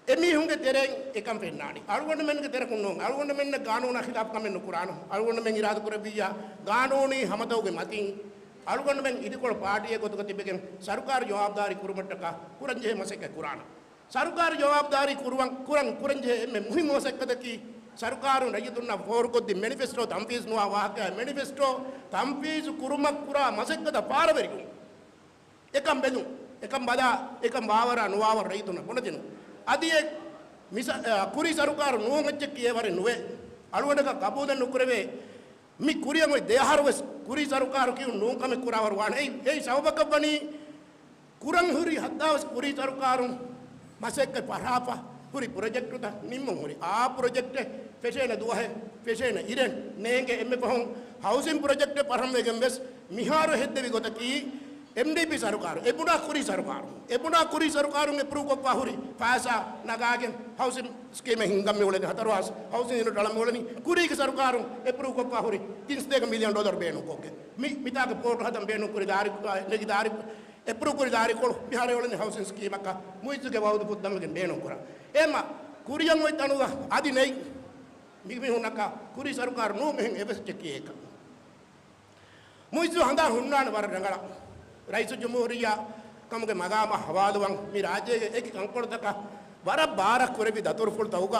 އެމީހުންގެ ތެރެއިން އެކަން ފެންނާނީ. އަޅުގަނޑުމެންގެ ތެރެކުން ނޫން. އަޅުގަނޑުމެންނަށް ގާނޫނާ ޚިލާފު ކަމެއް ނުކުރާނަމު. އަޅުގަނޑުމެން އިރާދަކުރެއްވިއްޔާ، ގާނޫނީ ހަމަތައުގެ މަތިން، އަޅުގަނޑުމެން އިދިކޮޅު ޕާޓީއެއް ގޮތުގަ ތިބެގެން ސަރުކާރު ޖަވާބުދާރީ ކުރުމަށްޓަކާ ކުރަންޖެހޭ މަސައްކަތް ކުރާނަމު. ސަރުކާރު ޖަވާބުދާރީ ކުރުވަން، ކުރަން، ކުރަންޖެހޭ އެންމެ މުހިންމު މަސައްކަތަކީ، ސަރުކާރުން ރައްޔިތުންނަށް ފޯރުކޮށްދިން މެނިފެސްޓޯ ތަންފީޒު ނުވާ ވާހަކަ، މެނިފެސްޓޯ ތަންފީޒު ކުރުމަށް ކުރާ މަސައްކަތަށް ފާރަވެރިވުން. އެކަން ބެލުން، އެކަން ބަލާ، އެކަން ވާވަރާ ނުވާވަރު ރައްޔިތުންނަށް ބުނެދިނުން. އަދި އެ މިސަ-، އަ، ކުރީ ސަރުކާރު ނޫން އެއްޗެއް ކިޔޭވަރެއް ނުވޭ. އަޅުގަނޑަކަށް ގަބޫލެއް ނުކުރެވޭ. މި ކުރިއަށް އޮތް ދެ އަހަރު ވެސް ކުރީ ސަރުކާރު ކިޔުން ނޫން ކަމެއް ކުރާވަރު ވާނެ. އެއީ، އެއީ ސަބަބަކަށް ވަނީ ކުރަން ހުރި ހައްދާވެސް ކުރީ ސަރުކާރުން މަސައްކަތް ފަށާފަ ހުރި ޕްރޮޖެކްޓުތައް ނިންމުން ހުރި. އާ ޕްރޮޖެކްޓެއް ފެށޭނެ ދުވަހެއް ފެށޭނެ އިރެއް ނޭނގެ. އެންމެ ފަހުން ހައުސިން ޕްރޮޖެކްޓެއް ފަށަން ވެގެން ވެސް މިހާރު ހެއްދެވި ގޮތަކީ، އެމްޑީޕީ ސަރުކާރު، އެބުނާ ކުރީ ސަރުކާރު، އެބުނާ ކުރީ ސަރުކާރުން އެޕްރޫވް ކޮށްފާ ހުރި ފައިސާ ނަގާގެން ހައުސިން ސްކީމެއް ހިންގަން މި އުޅެނީ. ހަތަރު ހާސް ހައުސިން ޔުނިޓް އަޅަން މި އުޅެނީ. ކުރީގެ ސަރުކާރުން އެޕްރޫވް ކޮށްފާ ހުރި ތިން ސަތޭކަ މިލިއަން ޑޮލަރު ބޭނުންކޮށްގެން. މި، މިތާގެ ޕޯޓު ހަދަން ބޭނުން ކުރި ދާރި، ނެގި ދާރި، އެޕްރޫވް ކުރި ދާރިކޮޅު މިހާރު އެ އުޅެނީ ހައުސިން ސްކީމަކަށް މުއިއްޒުގެ ވައުދު ފުއްދަންވެގެން ބޭނުން ކުރަން. އެހެންމަ ކުރިއަށް އޮތް ތަނުގަ އަދި ނެތް. މި މީހުންނަކަށް ކުރީ ސަރުކާރު ނޫން އެހެން އެވެސް ޗެކް ކިޔޭކަށް. މުއިއްޒު ހަނދާން ހުންނާނެ ވަރަށް ރަނގަޅަށް. ރައީސުލްޖުމްހޫރިއްޔާ ކަމުގެ މަގާމަށް ހަވާލުވަން މި ރާއްޖޭގެ އެކި ކަންކޮޅުތަކަށް ވަރަށް ބާރަށް ކުރެއްވި ދަތުރުފުޅުތަކުގަ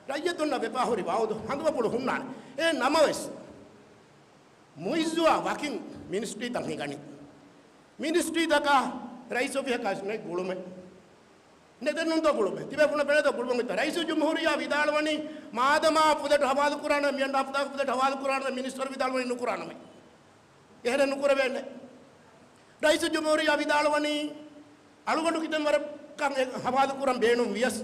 ރައްޔިތުންނަށް ވެފާ ހުރި ވައުދު ހަނދުމަފުޅު ހުންނާނެ. އެހެން ނަމަވެސް، މުއިއްޒުއާ ވަކިން މިނިސްޓްރީތައް ހިނގަނީ. މިނިސްޓްރީތަކާ ރައީސް އޮފީހަކާ ނެތް ގުޅުމެއް. ނެތެއްނުންތޯ ގުޅުމެއް؟ ތިބޭފުޅުން ފެނޭތޯ ގުޅުމެއް އޮތްތަން؟ ރައީސުލްޖުމްހޫރިއްޔާ ވިދާޅުވަނީ، މާދަމާ ފުދެޓް ހަވާލު ކުރާނަމޭ، މިއަންޑާ ހަފްތާގެ ފުދެޓް ހަވާލު ކުރާނަމޭ. މިނިސްޓަރު ވިދާޅުވަނީ ނުކުރާނަމޭ. އެހެނެއް ނުކުރެވޭނެ. ރައީސުލްޖުމްހޫރިއްޔާ ވިދާޅުވަނީ، އަޅުގަނޑު ކިތަންމެ ވަރަކަށް ހަވާލު ކުރަން ބޭނުން ވިޔަސް،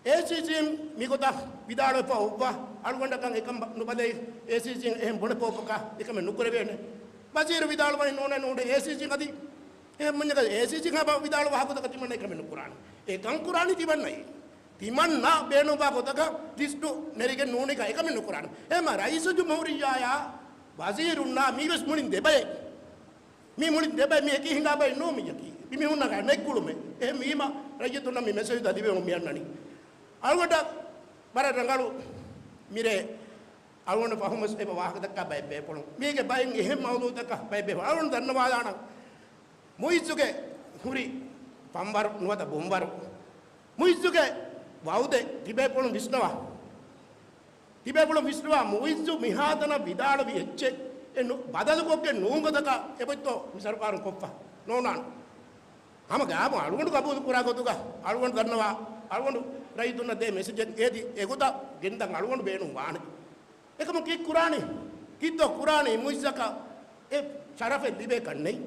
އޭސީސީން މިގޮތަށް ވިދާޅުވެފަ އޮއްވާ، އަޅުގަނޑަކަށް އެކަން ނުބަލައި، އޭސީސީން އެހެން ބުނެފަ އޮއްވާކަށް އެކަމެއް ނުކުރެވޭނެ. ވަޒީރު ވިދާޅުވަނީ ނޫނޭ، ނޫނޭ، އޭސީސީން އަދި އެހެން މުންޏަކަށް އޭސީސީން ވިދާޅުވާ ގޮތަކަށް ތިމަންނަ އެކަމެއް ނުކުރާނެ. އެކަން ކުރާނީ ތިމަންނައީ. ތިމަންނަ ބޭނުންވާ ގޮތަކަށް ލިސްޓު ނެރިގެން ނޫނީކަށް އެކަމެއް ނުކުރާނެ. އެހެންމަ ރައީސުލްޖުމްހޫރިއްޔާއާ ވަޒީރުންނާ މީވެސް މުޅިން ދެބައެއް. މީ މުޅިން ދެބައެއް، މީ އެކީ ހިނގާ ބައެއް ނޫން މިއަކީ. މި މީހުންނަކަށް ނެތް ގުޅުމެއް. އެހެން ވީމަ ރައްޔިތުންނަށް މި މެސެޖްތައް ލިބެމުން މި އަންނަނީ. އަޅުގަނޑަށް ވަރަށް ރަނގަޅު މިރޭ އަޅުގަނޑު ފަހުމަސް އެބަ ވާހަކަދައްކާ ބައެއް ބޭފުޅުން. މީގެ ބައެއް އެހެން މައުޟޫޢުތަކަށް ބައެއް ބޭފުޅުން. އަޅުގަނޑު ދަންނަވާލާނަން. މުއިއްޒުގެ ހުރި ފަންވަރު ނުވަތަ ބުންވަރު. މުއިއްޒުގެ ވައުދެއް ތިބޭފުޅުން ވިސްނަވާ. ތިބޭފުޅުން ވިސްނަވާ މުއިއްޒު މިހާތަނަށް ވިދާޅުވި އެއްޗެއް އެ ނު-، ބަދަލުކޮށްގެން ނޫން ގޮތަކަށް އެބޮތްތޯ މި ސަރުކާރުން ކޮށްފަ؟ ނޯނާން. ހަމަ ގާމު އަޅުގަނޑު ގަބޫލު ކުރާ ގޮތުގަ އަޅުގަނޑު ދަންނަވާ، އަޅުގަނޑު ރައްޔިތުންނަށް ދޭ މެސެޖެއް އޭތި އެގޮތަށް ގެންދަން އަޅުގަނޑު ބޭނުން ވާނެ. އެކަމު ކީއް ކުރާނީ؟ ކީއްތޯ ކުރާނީ؟ މުއިއްޒަކަށް އެ ޝަރަފެއް ލިބޭކަށް ނެތް.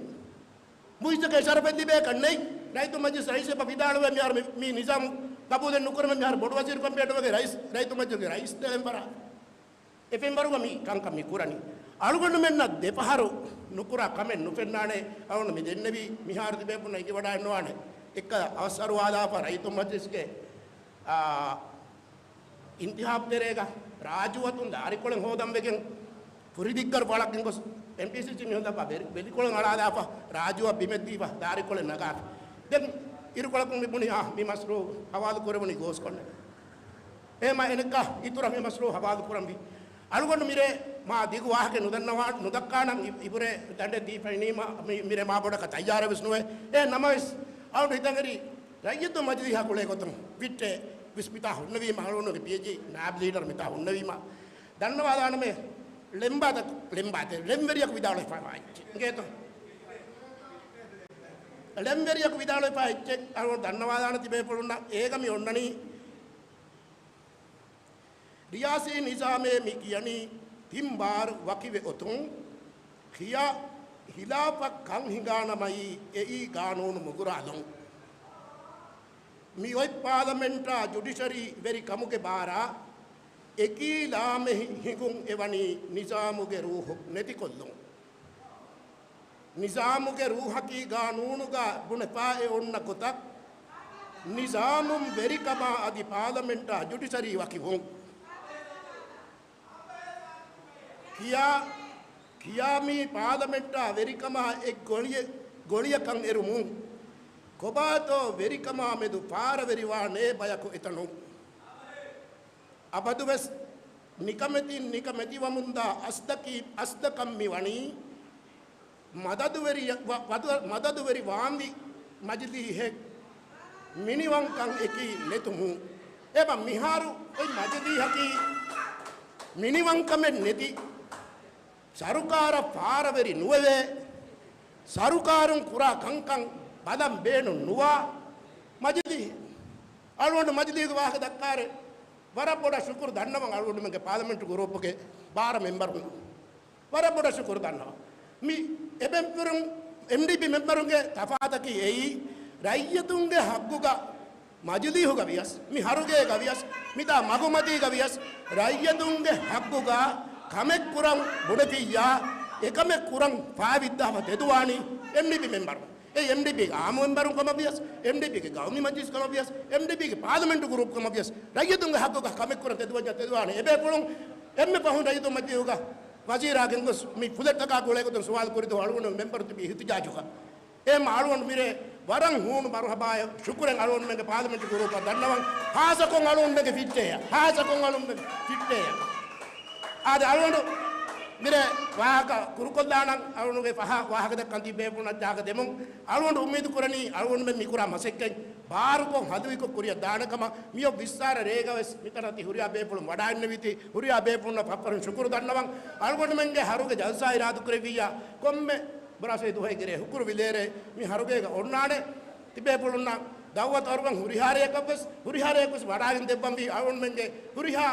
މުއިއްޒަކަށް އެ ޝަރަފެއް ލިބޭކަށް ނެތް. ރައްޔިތު މަޖިލިސް ރައީސް އެބަ ވިދާޅުވޭ މިހާރު މި، މި ނިޒާމު ގަބޫލެއް ނުކުރަމެ މިހާރު ބޮޑު ވަޒީރު ކަން ބޭނުންވެގެން ރައީސް، ރައްޔިތު މަޖިލިސްގެ ރައީސް ދެ މެންބަރާ. އެ ފެންވަރުގަ މި ކަންކަން މި ކުރަނީ. އަޅުގަނޑުމެންނަށް ދެފަހަރު ނުކުރާ ކަމެއް ނުފެންނާނެ. އަޅުގަނޑު މި ދެންނެވީ މިހާރު ތިބޭފުޅުންނަށް އެނގިވަޑައިންނަވާނެ. އެއްކަލަ އަވަސްއަރުވާލާފަ ރައްޔިތު މަޖިލިސްގެ، އާ، އިންތިހާބް ތެރޭގަ ރާޖު އަތުން ދާރިކޮޅެއް ހޯދަން ވެގެން ފުރި ދިއްގަރު ފަޅަކިން ގޮސް އެމްޓީސީސީ މީހުން ދައްކާ ވެލި، ވެލިކޮޅެއް އަޅާލާފަ ރާޖުއަށް ބިމެއް ދީފަ ދާރިކޮޅެއް ނަގާފަ. ދެން އިރުކޮޅަކުން މި ބުނި، އާ، މި މަޝްރޫއު ހަވާލު ކުރެވުނީ ގޯސްކޮންނެ. އެހެމަ އެނެއްކާ އިތުރަށް މި މަޝްރޫއު ހަވާލު ކުރަންވީ. އަޅުގަނޑު މިރޭ މާ ދިގު ވާހަކަ ނުދަންނަވާ، ނުދައްކާނަން އި-، އިބުރޭ ދަނޑެއް ދީފައިނީމަ މި-، މިރޭ މާ ބޮޑަކަށް ތައްޔާރެއް ވެސް ނުވޭ. އެހެން ނަމަވެސް އަޅުގަނޑު ހިތަށް އެރީ ރައްޔިތު މަޖިލީހާ ގުޅޭ ގޮތުން ވިއްޓޭ ވިސް މިތާ ހުންނެވީމަ، އަޅުގަނޑުގެ ޕީއެޗްޑީ ނާއިބް ލީޑަރު މިތާ ހުންނެވީމަ، ދަންނަވާލާނަމޭ، ޅެންބާތަކު، ޅެންބާތެ، ޅެންވެރިޔަކު ވިދާޅުވެފައިވާ އެއްޗެއް. އިނގޭތޯ؟ ޅެންވެރިޔަކު ވިދާޅުވެފައި އެއްޗެއް އަޅުގަނޑު ދަންނަވާލާނަ ތިބޭފުޅުންނަށް. އޭގަ މި އޮންނަނީ، ރިޔާސީ ނިޒާމޭ މި ކިޔަނީ ތިން ބާރު ވަކިވެ އޮތުން، ޚިޔާ-، ޚިލާފަށް ކަން ހިނގާނަމައީ އެއީ ގާނޫނު މުގުރާލުން. މި އޮތް ޕާލަމެންޓާ ޖުޑިޝަރީ ވެރި ކަމުގެ ބާރާ އެކީ ލާމެހި ހިނގުން އެވަނީ ނިޒާމުގެ ރޫހު ނެތިކޮށްލުން. ނިޒާމުގެ ރޫހަކީ ގާނޫނުގަ ބުނެފާ އެ އޮންނަ ގޮތަށް، ނިޒާމުން ވެރިކަމާ އަދި ޕާލަމެންޓާ ޖުޑިޝަރީ ވަކިވުން. ކިޔާ، ކިޔާ މީ ޕާލަމެންޓާ ވެރިކަމާ އެއް ގޮޅިއެއް، ގޮޅިއަކަށް އެރުމުން، ކޮބާތޯ ވެރިކަމާ މެދު ފާރަވެރިވާނޭ ބަޔަކު އެތަނުން. އަބަދުވެސް ނިކަމެތިން ނިކަމެތިވަމުންދާ އަސްލަކީ، އަސްލަކަށް މި ވަނީ މަދަދުވެރި، ވަ-، ވަދު-، މަދަދުވެރި ވާންވީ މަޖިލީހެއް މިނިވަންކަން އެކީ ނެތުމު. އެބަ މިހާރު އޮތް މަޖިލީހަކީ މިނިވަންކަމެއް ނެތި، ސަރުކާރަށް ފާރަވެރި ނުވެވޭ، ސަރުކާރުން ކުރާ ކަންކަން ބަލަން ބޭނުން ނުވާ މަޖިލީހެއް. އަޅުގަނޑު މަޖިލީހުގެ ވާހަކަ ދައްކާރެ ވަރަށް ބޮޑަށް ޝުކުރު ދަންނަވަން އަޅުގަނޑުމެންގެ ޕާލަމެންޓް ގުރޫޕުގެ ބާރަ މެމްބަރުން. ވަރަށް ބޮޑަށް ޝުކުރު ދަންނަވަން. މި އެމެމްބަރުން، އެމްޑީޕީ މެމްބަރުންގެ ތަފާތަކީ އެއީ، ރައްޔިތުންގެ ހައްގުގަ މަޖިލީހުގަ ވިޔަސް، މި ހަރުގޭގަ ވިޔަސް، މިތާ މަގުމަތީގަ ވިޔަސް، ރައްޔިތުންގެ ހައްގުގަ ކަމެއް ކުރަން ބުނެފިއްޔާ، އެކަމެއް ކުރަން ފާވިއްދާފަ ތެދުވާނީ އެމްޑީޕީ މެމްބަރުން. އެ އެމްޑީޕީގެ އާއްމު މެމްބަރުން ކަމަށް ވިޔަސް، އެމްޑީޕީގެ ގައުމީ މަޖިލިސް ކަމަށް ވިޔަސް، އެމްޑީޕީގެ ޕާލަމެންޓް ގުރޫޕް ކަމަށް ވިޔަސް، ރައްޔިތުންގެ ހައްގުގަ ކަމެއް ކުރަން ތެދުވަންޏާ ތެދުވާނެ. އެބޭފުޅުން އެންމެ ފަހުން ރައްޔިތު މަޖިލީހުގަ ވަޒީރާ ގެންގޮސް މި ފުލެއްޓަކާ ގުޅޭގޮތުން ސުވާލު ކުރިދުވަހު އަޅުގަނޑު މެމްބަރު ތިބި އިހުތިޖާޖުގަ. އެހެން އަޅުގަނޑު މިރޭ ވަރަށް ހޫނު މަރުހަބާއެއް ޝުކުރެއް އަޅުގަނޑުމެންގެ ޕާލަމެންޓް ގުރޫޕަށް ދަންނަވަން. ހާއްސަކޮށް އަޅުގަނޑުމެންގެ ފިއްޓޭއަށް، ހާއްސަކޮށް އަޅުގަނޑުމެންގެ ފިއްޓޭއަށް. އާދެ، އަޅުގަނޑު މިރޭ ވާހަކަ ކުރުކޮށްލާނަން، އަޅުގަނޑުގެ ފަހަ ވާހަކަ ދައްކަން ތިބޭފުޅުންނަށް ޖާގަ ދެމުން އަޅުގަނޑު އުއްމީދު ކުރަނީ، އަޅުގަނޑުމެން މިކުރާ މަސައްކަތް ބާރުކޮށް ހަލުވިކޮށް ކުރިއަށް ދާނެ ކަމަށް. މިއޮތް ވިއްސާރަ ރޭގަވެސް މިތަނަށް ތި ހުރިހާ ބޭފުޅުން ވަޑާއިންނެވީތީ، ހުރިހާ ބޭފުޅުންނަށް ފަށްފަށުން ޝުކުރު ދަންނަވަން. އަޅުގަނޑުމެންގެ ހަރުގެ ޖަލްސާ އިރާދަކުރެއްވިއްޔާ، ކޮންމެ ބުރާސޭ ދުވަހެއްގެ ރޭ ހުކުރު ވިލޭރޭ މި ހަރުގޭގަ އޮންނާނެ. ތިބޭފުޅުންނަށް ދައުވަތު އަރުވަން ހުރިހާ ރެޔަކަށްވެސް، ހުރިހާ ރެޔަކުވެސް ވަޑާގެން ދެއްވަންވީ. އަޅުގަނޑުމެންގެ ހުރިހާ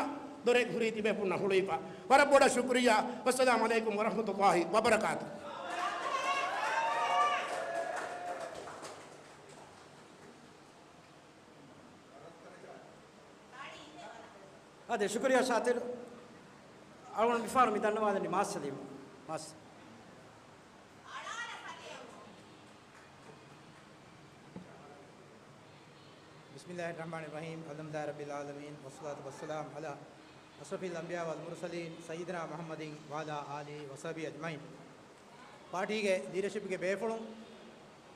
ދޮރެއް ހުރީ ތިބޭފުޅުންނަށް ހުޅުވިފަ. ވަރަށް ބޮޑަށް ޝުކުރިއްޔާ. ވައްސަލާމް ޢަލައިކުމް ވަރަޙްމަތުﷲި ވަބަރަކާތު. އާދެ، ޝުކުރިއްޔާ ޝާތިރު. އަޅުގަނޑު މިފަހަރު މި ދަންނަވާލަނީ މާސް ސަލީމް. މާސް. بسم الله الرحمن الرحيم. الحمد لله رب العالمين، والصلاة والسلام على أشرف الأنبياء والمرسلين، سيدنا محمد وعلى آله وصحبه أجمعين. ޕާޓީގެ ލީޑަޝިޕްގެ ބޭފުޅުން،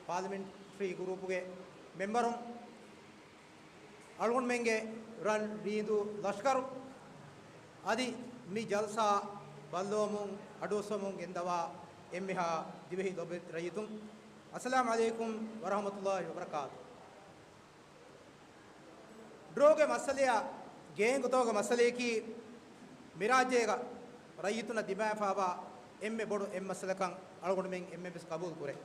ޕާލަމެންޓް ޓްރީ ގްރޫޕުގެ މެމްބަރުން، އަޅުގަނޑުމެންގެ ރަން ރީނދޫ ލަޝްކަރު، އަދި މި ޖަލްސާ ބައްލަވަމުން އަޑުއައްސަވަމުން ގެންދަވާ އެންމެހާ ދިވެހި ލޮބުވެތި ރައްޔިތުން، އައްސަލާމް ޢަލައިކުމް ވަރަޙްމަތުﷲ ވަބަރަކާތު. ޑްރޯގެ މައްސަލަޔާ ގޭންގުތަކުގެ މައްސަލަޔަކީ، މިރާއްޖޭގަ ރައްޔިތުންނަށް ދިމާވެފައިވާ އެންމެ ބޮޑު އެއްމައްސަލަކަށް އަޅުގަނޑުމެން އެންމެންވެސް ގަބޫލުކުރޭ.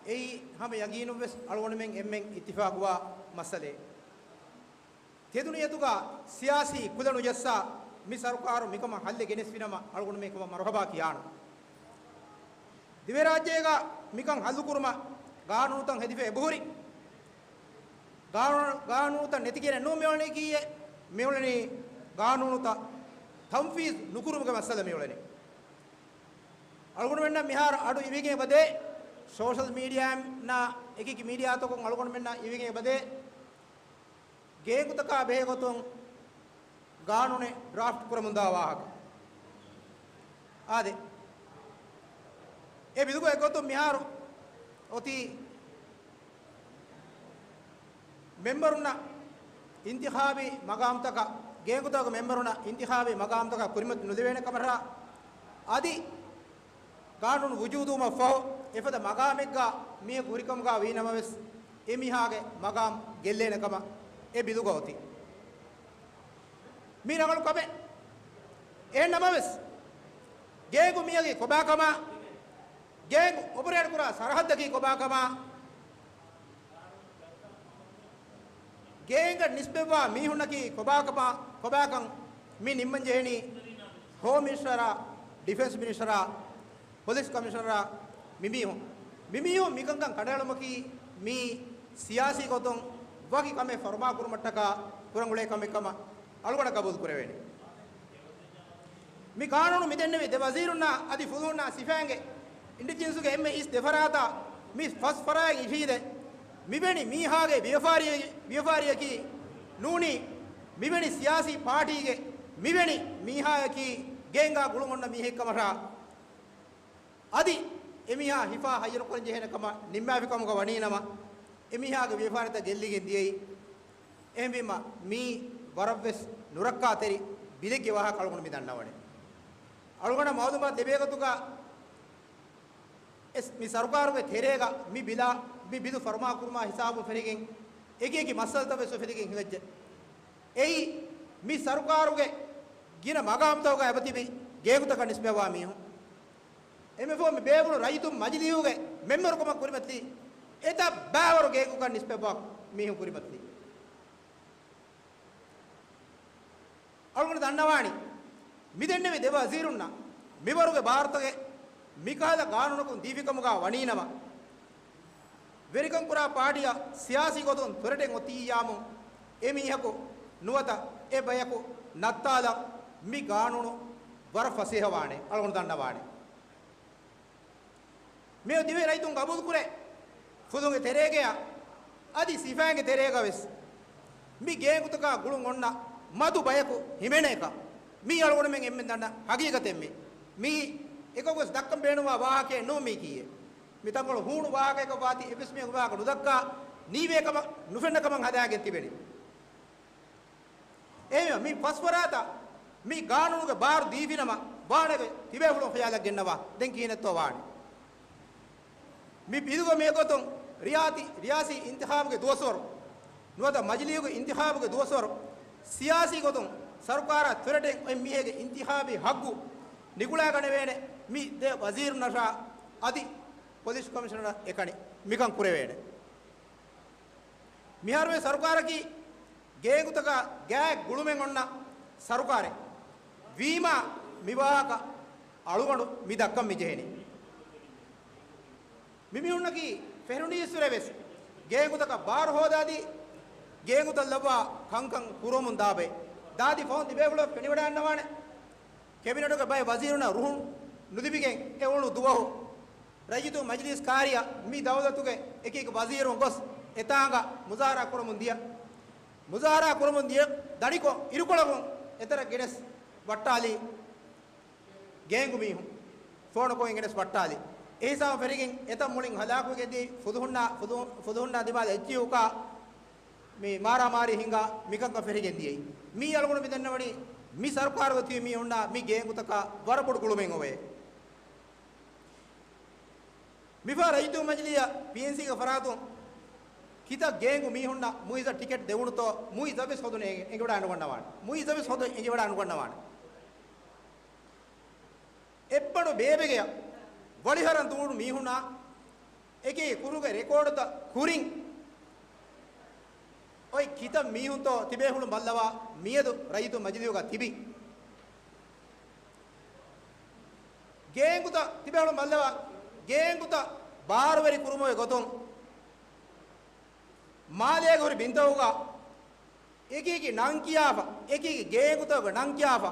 އެއީ ހަމަ ޔަގީނުންވެސް އަޅުގަނޑުމެން އެންމެން އިއްތިފާޤުވާ މައްސަލައެއް. ތެދު ނިޔަތުގަ ސިޔާސީ ކުލަ ނުޖައްސާ، މި ސަރުކާރު މިކަމަށް ހައްލެއް ގެނެސްފިނަމަ، އަޅުގަނޑުމެން ކަމަށް މަރުޙަބާ ކިޔާނަން. ދިވެހިރާއްޖޭގަ މިކަން ހައްލުކުރުމަށް ގާނޫނުތައް ހެދިފަ އެބަހުރި. ގާނޫ-، ގާނޫނުތައް ނެތިގެނެއް ނޫން މިއުޅެނީކީއެއް، މިއުޅެނީ ގާނޫނުތައް ތަންފީޒު ނުކުރުމުގެ މައްސަލަ މިއުޅެނީ. އަޅުގަނޑުމެންނަށް މިހާރު އަޑު އިވިގެން އެބަދޭ، ސޯޝަލް މީޑިއާއިން އެކި އެކި މީޑިއާތަކުން އަޅުގަނޑުމެންނަށް އިވިގެން އެބަދޭ، ގޭންގުތަކާ ބެހޭގޮތުން ގާނޫނެއް ޑްރާފްޓް ކުރަމުންދާ ވާހަކަ. އާދެ، އެ ބިލުގަ އެގޮތުން މިހާރު އޮތީ މެމްބަރުންނަށް އިންތިޚާބީ މަގާމްތަކަށް، ގޭންގުތަކުގެ މެމްބަރުންނަށް އިންތިޚާބީ މަގާމްތަކަށް ކުރިމަތި ނުލެވޭނެ ކަމަށާ، އަދި ގާނޫނު ވުޖޫދުވުމަށްފަހު އެފަދަ މަގާމެއްގަ މީހަކު ހުރިކަމުގަ ވީނަމަވެސް، އެމީހާގެ މަގާމް ގެއްލޭނެ ކަމަށް އެ ބިލުގަ އޮތީ. މީ ރަނގަޅު ކަމެއް. އެހެންނަމަވެސް، ގޭންގު މީހަކީ ކޮބާކަމާ، ގޭންގު އޮޕަރޭޓް ކުރާ ސަރަހައްދަކީ ކޮބާކަމާ، ގޭންގަށް ނިސްބަތްވާ މީހުންނަކީ ކޮބާކަމާ، ކޮބާކަން މި ނިންމަން ޖެހެނީ ހޯމް މިނިސްޓަރާ، ޑިފެންސް މިނިސްޓަރާ، ޕޮލިސް ކަމިޝަނަރާ މިމީހުން. މިމީހުން މިކަންކަން ކަނޑައެޅުމަކީ މީ ސިޔާސީ ގޮތުން ވަކި ކަމެއް ފަރުމާކުރުމަށްޓަކާ ކުރަން އުޅޭ ކަމެއް ކަމަށް އަޅުގަނޑަށް ގަބޫލު ކުރެވޭނެ. މި ގާނޫނު މިދެންނެވި ދެ ވަޒީރުންނާ އަދި ފުލުހުންނާ ސިފައިންގެ އިންޓެލިޖެންސުގެ އެންމެ އިސް ދެ ފަރާތާ މި ފަސް ފަރާތް އިށީދެ، މިވެނި މީހާގެ ވިޔަފާރި-، ވިޔަފާރިއަކީ ނޫނީ މިވެނި ސިޔާސީ ޕާޓީގެ މިވެނި މީހާއަކީ ގޭންގާ ގުޅުން އޮންނަ މީހެއްކަމަށާ، އަދި އެމީހާ ހިފާ ހައްޔަރުކުރަން ޖެހޭނެ ކަމަށް ނިންމާފި ކަމުގަ ވަނީނަމަ، އެމީހާގެ ވިޔަފާރިތައް ގެއްލިގެން ދިޔައީ. އެހެންވީމަ، މީ ވަރަށްވެސް ނުރައްކާތެރި ބިލެއްގެ ވާހަކަ އަޅުގަނޑު މި ދަންނަވަނީ. އަޅުގަނޑަށް މައުލޫމާތު ލިބޭގޮތުގަ އެސް މި ސަރުކާރުގެ ތެރޭގަ މި ބިލާ، މި ބިލު ފަރުމާކުރުމާ ހިސާބުން ފެނިގެން އެކި އެކި މައްސަލަތައް ވެސް އުފެދިގެން ހިނގައްޖެ. އެއީ، މި ސަރުކާރުގެ ގިނަ މަގާމްތަކުގަ އެބަތިބި ގޭންގުތަކަށް ނިސްބަތްވާ މީހުން. އެންމެ ފަހު މި ބޭފުޅުން ރައްޔިތުން މަޖިލީހުގެ މެމްބަރުކަމަށް ކުރިމަތިލީ، އެތައް ބައިވަރު ގޭންގުކަން ނިސްބަތްވާ މީހުން ކުރިމަތިލީ. އަޅުގަނޑު ދަންނަވާނީ، މިދެންނެވި ދެ ވަޒީރުންނަށް މިވަރުގެ ބާރުތަކެއް މިކަހަލަ ގާނޫނަކުން ދީފިކަމުގަ ވަނީނަމަ، ވެރިކަން ކުރާ ޕާޓީއަށް ސިޔާސީ ގޮތުން ތުރެޓެއް އޮތިއްޔާމު، އެ މީހަކު ނުވަތަ އެ ބަޔަކު ނައްތާލަން މި ގާނޫނު ވަރަށް ފަސޭހަވާނެ، އަޅުގަނޑު ދަންނަވާނެ. މިއޮ ދިވެހި ރައްޔިތުން ގަބޫލުކުރޭ، ފުލުހުންގެ ތެރޭގަޔަށް އަދި ސިފައިންގެ ތެރޭގަ ވެސް މި ގޭންގުތަކާ ގުޅުން އޮންނަ މަދު ބަޔަކު ހިމެނޭކަން، މީ އަޅުގަނޑުމެން އެންމެން ދަންނަ ހަގީގަތެއް މީ. މީ އެކަކުވެސް ދައްކަން ބޭނުންވާ ވާހަކައެއް ނޫން މީކީއެއް. މި ތަންކޮޅު ހޫނު ވާހަކައަކަށް ވާތީ އެއްވެސް މީހަކު ވާހަކަ ނުދައްކާ ނީވޭ ކަމަށް ނުފެންނަ ކަމަށް ހަދާގެން ތިބެނީ. އެހެންވެ، މި ފަސް ފަރާތަށް މި ގާނޫނުގެ ބާރު ދީފިނަމަ، ވާނެގެ ތިބޭފުޅުން ޚިޔާލަށް ގެންނަވާ، ދެން ކިހިނެއްތޯ ވާނެ؟ މި ބިލުގަ މިއެގޮތުން ރިޔާތި-، ރިޔާސީ އިންތިޚާބުގެ ދުވަސްވަރު ނުވަތަ މަޖިލީހުގެ އިންތިޚާބުގެ ދުވަސްވަރު ސިޔާސީ ގޮތުން ސަރުކާރާ ތުރެޓެން އޮތް މީހެއްގެ އިންތިޚާބީ ހައްގު ނިކުޅާގަނެވޭނެ މި ދެ ވަޒީރުންނަށާ އަދި ޕޮލިސް ކޮމިޝަނަރަށް އެކަނި މިކަން ކުރެވޭނެ. މިހާރުވެސް ސަރުކާރަކީ ގޭންގުތަކާ ގާތް ގުޅުމެއް އޮންނަ ސަރުކާރެއް ވީމާ، މި ވާހަކަ އަޅުގަނޑު މި ދައްކަން މި ޖެހެނީ. މި މީހުންނަކީ ފެށުނީއްސުރެ ވެސް ގޭންގުތަކަށް ބާރު ހޯދާދީ، ގޭންގުތައް ލައްވާ ކަންކަން ކުރަމުން ދާ ބައެއް. ދާދި ފަހުން ތިބޭފުޅަށް ފެނިވަޑައިގަންނަވާނެ. ކެބިނެޓުގެ ބައެއް ވަޒީރުންނަށް ރުހުން ނުލިބިގެން އެ އުޅުނު ދުވަހު ރައްޔިތުން މަޖިލީސް ކާރިއަށް މި ދައުލަތުގެ އެކި އެކި ވަޒީރުން ގޮސް އެތާނގަ މުޒާހަރާ ކުރަމުން ދިޔަ. މުޒާހަރާ ކުރަމުން ދިޔަ ދަނިކޮށް އިރުކޮޅަކުން އެތަނަށް ގެނެސް ވައްޓާލީ ގޭންގު މީހުން. ފޯނުކޮށް ގެނެސް ވައްޓާލީ. އެހިސާބުން ފެށިގެން އެތަން މުޅިން ހަލާކުވެގެންދީ ފުދުހުންނާ، ފުދު-، ފުދުހުންނާ ދިމާލަށް އެއްޗިހި އުކާ މި މާރާމާރީ ހިނގާ މިކަންކަން ފެށިގެން ދިޔައީ. މީ އަޅުގަނޑު މި ދަންނަވަނީ މި ސަރުކާރުގަ ތިބި މީހުންނާ މި ގޭންގުތަކާ ވަރަށް ބޮޑު ގުޅުމެއް އޮވޭ. މިފަހަރު ރައްޔިތުންގެ މަޖިލީހަށް ޕީއެންސީގެ ފަރާތުން ކިތައް ގޭންގު މީހުންނަށް މުއިއްޒަށް ޓިކެޓް ދެވުނުތޯ މުއިއްޒަށް ވެސް ހޮދުން އެ-، އެނގިވަޑާ ނުގަންނަވާނެ. މުއިއްޒަށް ވެސް ހޮދުން އެނގިވަޑާ ނުގަންނަވާނެ. އެއްބަނޑު ބޭބެގެއަށް ވަޅިހަރަން ދޫނު މީހުންނާ އެކި ކުރުގެ ރެކޯޑުތައް ކުރިން އޮތް ކިތައް މީހުންތޯ ތިބޭފުޅުން ބައްލަވާ މިއަދު ރައްޔިތުން މަޖިލީހުގަ ތިބި. ގޭންގުތައް ތިބޭފުޅުން ބައްލަވާ ގޭންގުތައް ބާރުވެރި ކުރުމުގެ ގޮތުން މާލޭގަ ހުރި ބިންތަކުގަ އެކި އެކި ނަން ކިޔާފަ، އެކި އެކި ގޭންގުތަކުގެ ނަން ކިޔާފަ،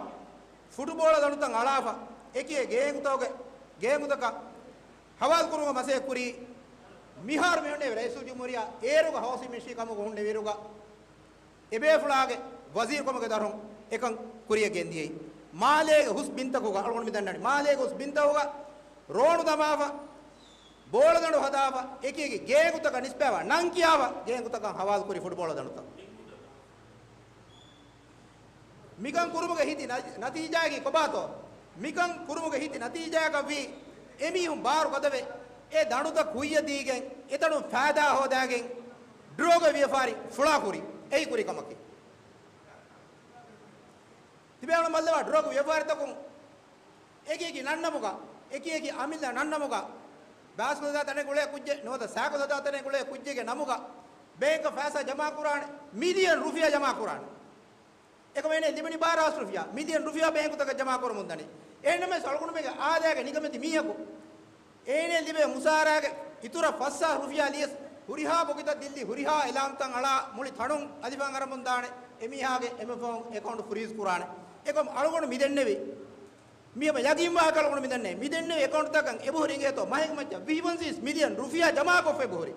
ފުޓުބޯޅަ ދަނޑުތައް އަޅާފަ، އެކި އެކި ގޭންގުތަކުގެ ގޭންގުތަކަށް ހަވާލުކުރުމުގެ މަސައްކަތް ކުރީ. މިހާރު މި ހުންނެވި ރައީސުލްޖުމްހޫރިއްޔާ އޭރުގެ ހައުސިން މިނިސްޓްރީ ކަމުގަ ހުންނެވިއިރުގަ އެބޭފުޅާގެ ވަޒީރުކަމުގެ ދަށުން އެކަން ކުރިޔަށް ގެންދިޔައީ. މާލޭގެ ހުސް ބިންތަކުގަ އަޅުގަނޑު މި ދަންނަވަނީ. މާލޭގެ ހުސް ބިންތަކުގަ ރޯނު ދަމާފަ، ބޯޅަދަނޑު ހަދާފަ، އެކި އެކި ގޭންގުތަކަށް ނިސްބަތްވާ ނަން ކިޔާފަ، ގޭންގުތަކަށް ހަވާލުކުރި ފުޓްބޯޅަ ދަނޑުތައް. މިކަން ކުރުމުގެ ހިތި ނަ-، ނަތީޖާއަކީ ކޮބާތޯ؟ މިކަން ކުރުމުގެ ހިތި ނަތީޖާއަކަށްވީ، އެމީހުން ބާރު ގަދަވެ، އެ ދަނޑުތައް ކުއްޔަށް ދީގެން، އެތަނުން ފައިދާ ހޯދާގެން، ޑްރަގުގެ ވިޔަފާރި ފުޅާކުރި. އެއީ ކުރި ކަމަކީ. ތިބޭފުޅުން ބައްލަވާ ޑްރަގު ވިޔަފާރިތަކުން އެކި އެކި ނަންނަމުގަ، އެކި އެކި އަމިއްލަ ނަންނަމުގަ، ބާސްކޫލް ހަދާ ތަނެއް ގުޅޭ ކުއްޖެއް ނުވަތަ ސައިކަލް ހަދާ ތަނެއް ގުޅޭ ކުއްޖެއްގެ ނަމުގަ، ބޭންކަށް ފައިސާ ޖަމާ ކުރާނެ، މިލިއަން ރުފިޔާ ޖަމާ ކުރާނެ. އެކަމަށް އޭނަ ލިބެނީ ބާރަ ލަސް ރުފިޔާ، މިލިއަން ރުފިޔާ ބޭންކުތަކަށް ޖަމާ ކުރަމުން ދަނީ. އެހެންނަމަވެސް އަޅުގަނޑުމެންގެ އާދައިގެ ނިކަމެތި މީހަކު އޭނަ ލިބޭ މުސާރާގެ އިތުރަށް ފަސް ހާސް ރުފިޔާ ލިޔަސް، ހުރިހާ ބޮގިތައް ދިއްލި، ހުރިހާ އެލާމްތައް އަޅާ، މުޅި ތަނުން އަލިފާން އަރަމުން ދާނެ. އެމީހާގެ އެމްއެފްއޯ އެކައުންޓް ފްރީޒް ކުރާނެ. އެކަމް އަޅުގަނޑު މިދެންނެވި، މި ހަމަ ޔަގީންވާހަކަ އަޅުގަނޑު މިދެންނެވި، މިދެންނެވި އެކައުންޓްތަކަށް އެބަހުރި އިނގޭތޯ މަހެއްގެ މައްޗަށް ވިހި ފަންސީސް މިލިއަން ރުފިޔާ ޖަމާކޮށްފަ އެބަހުރި.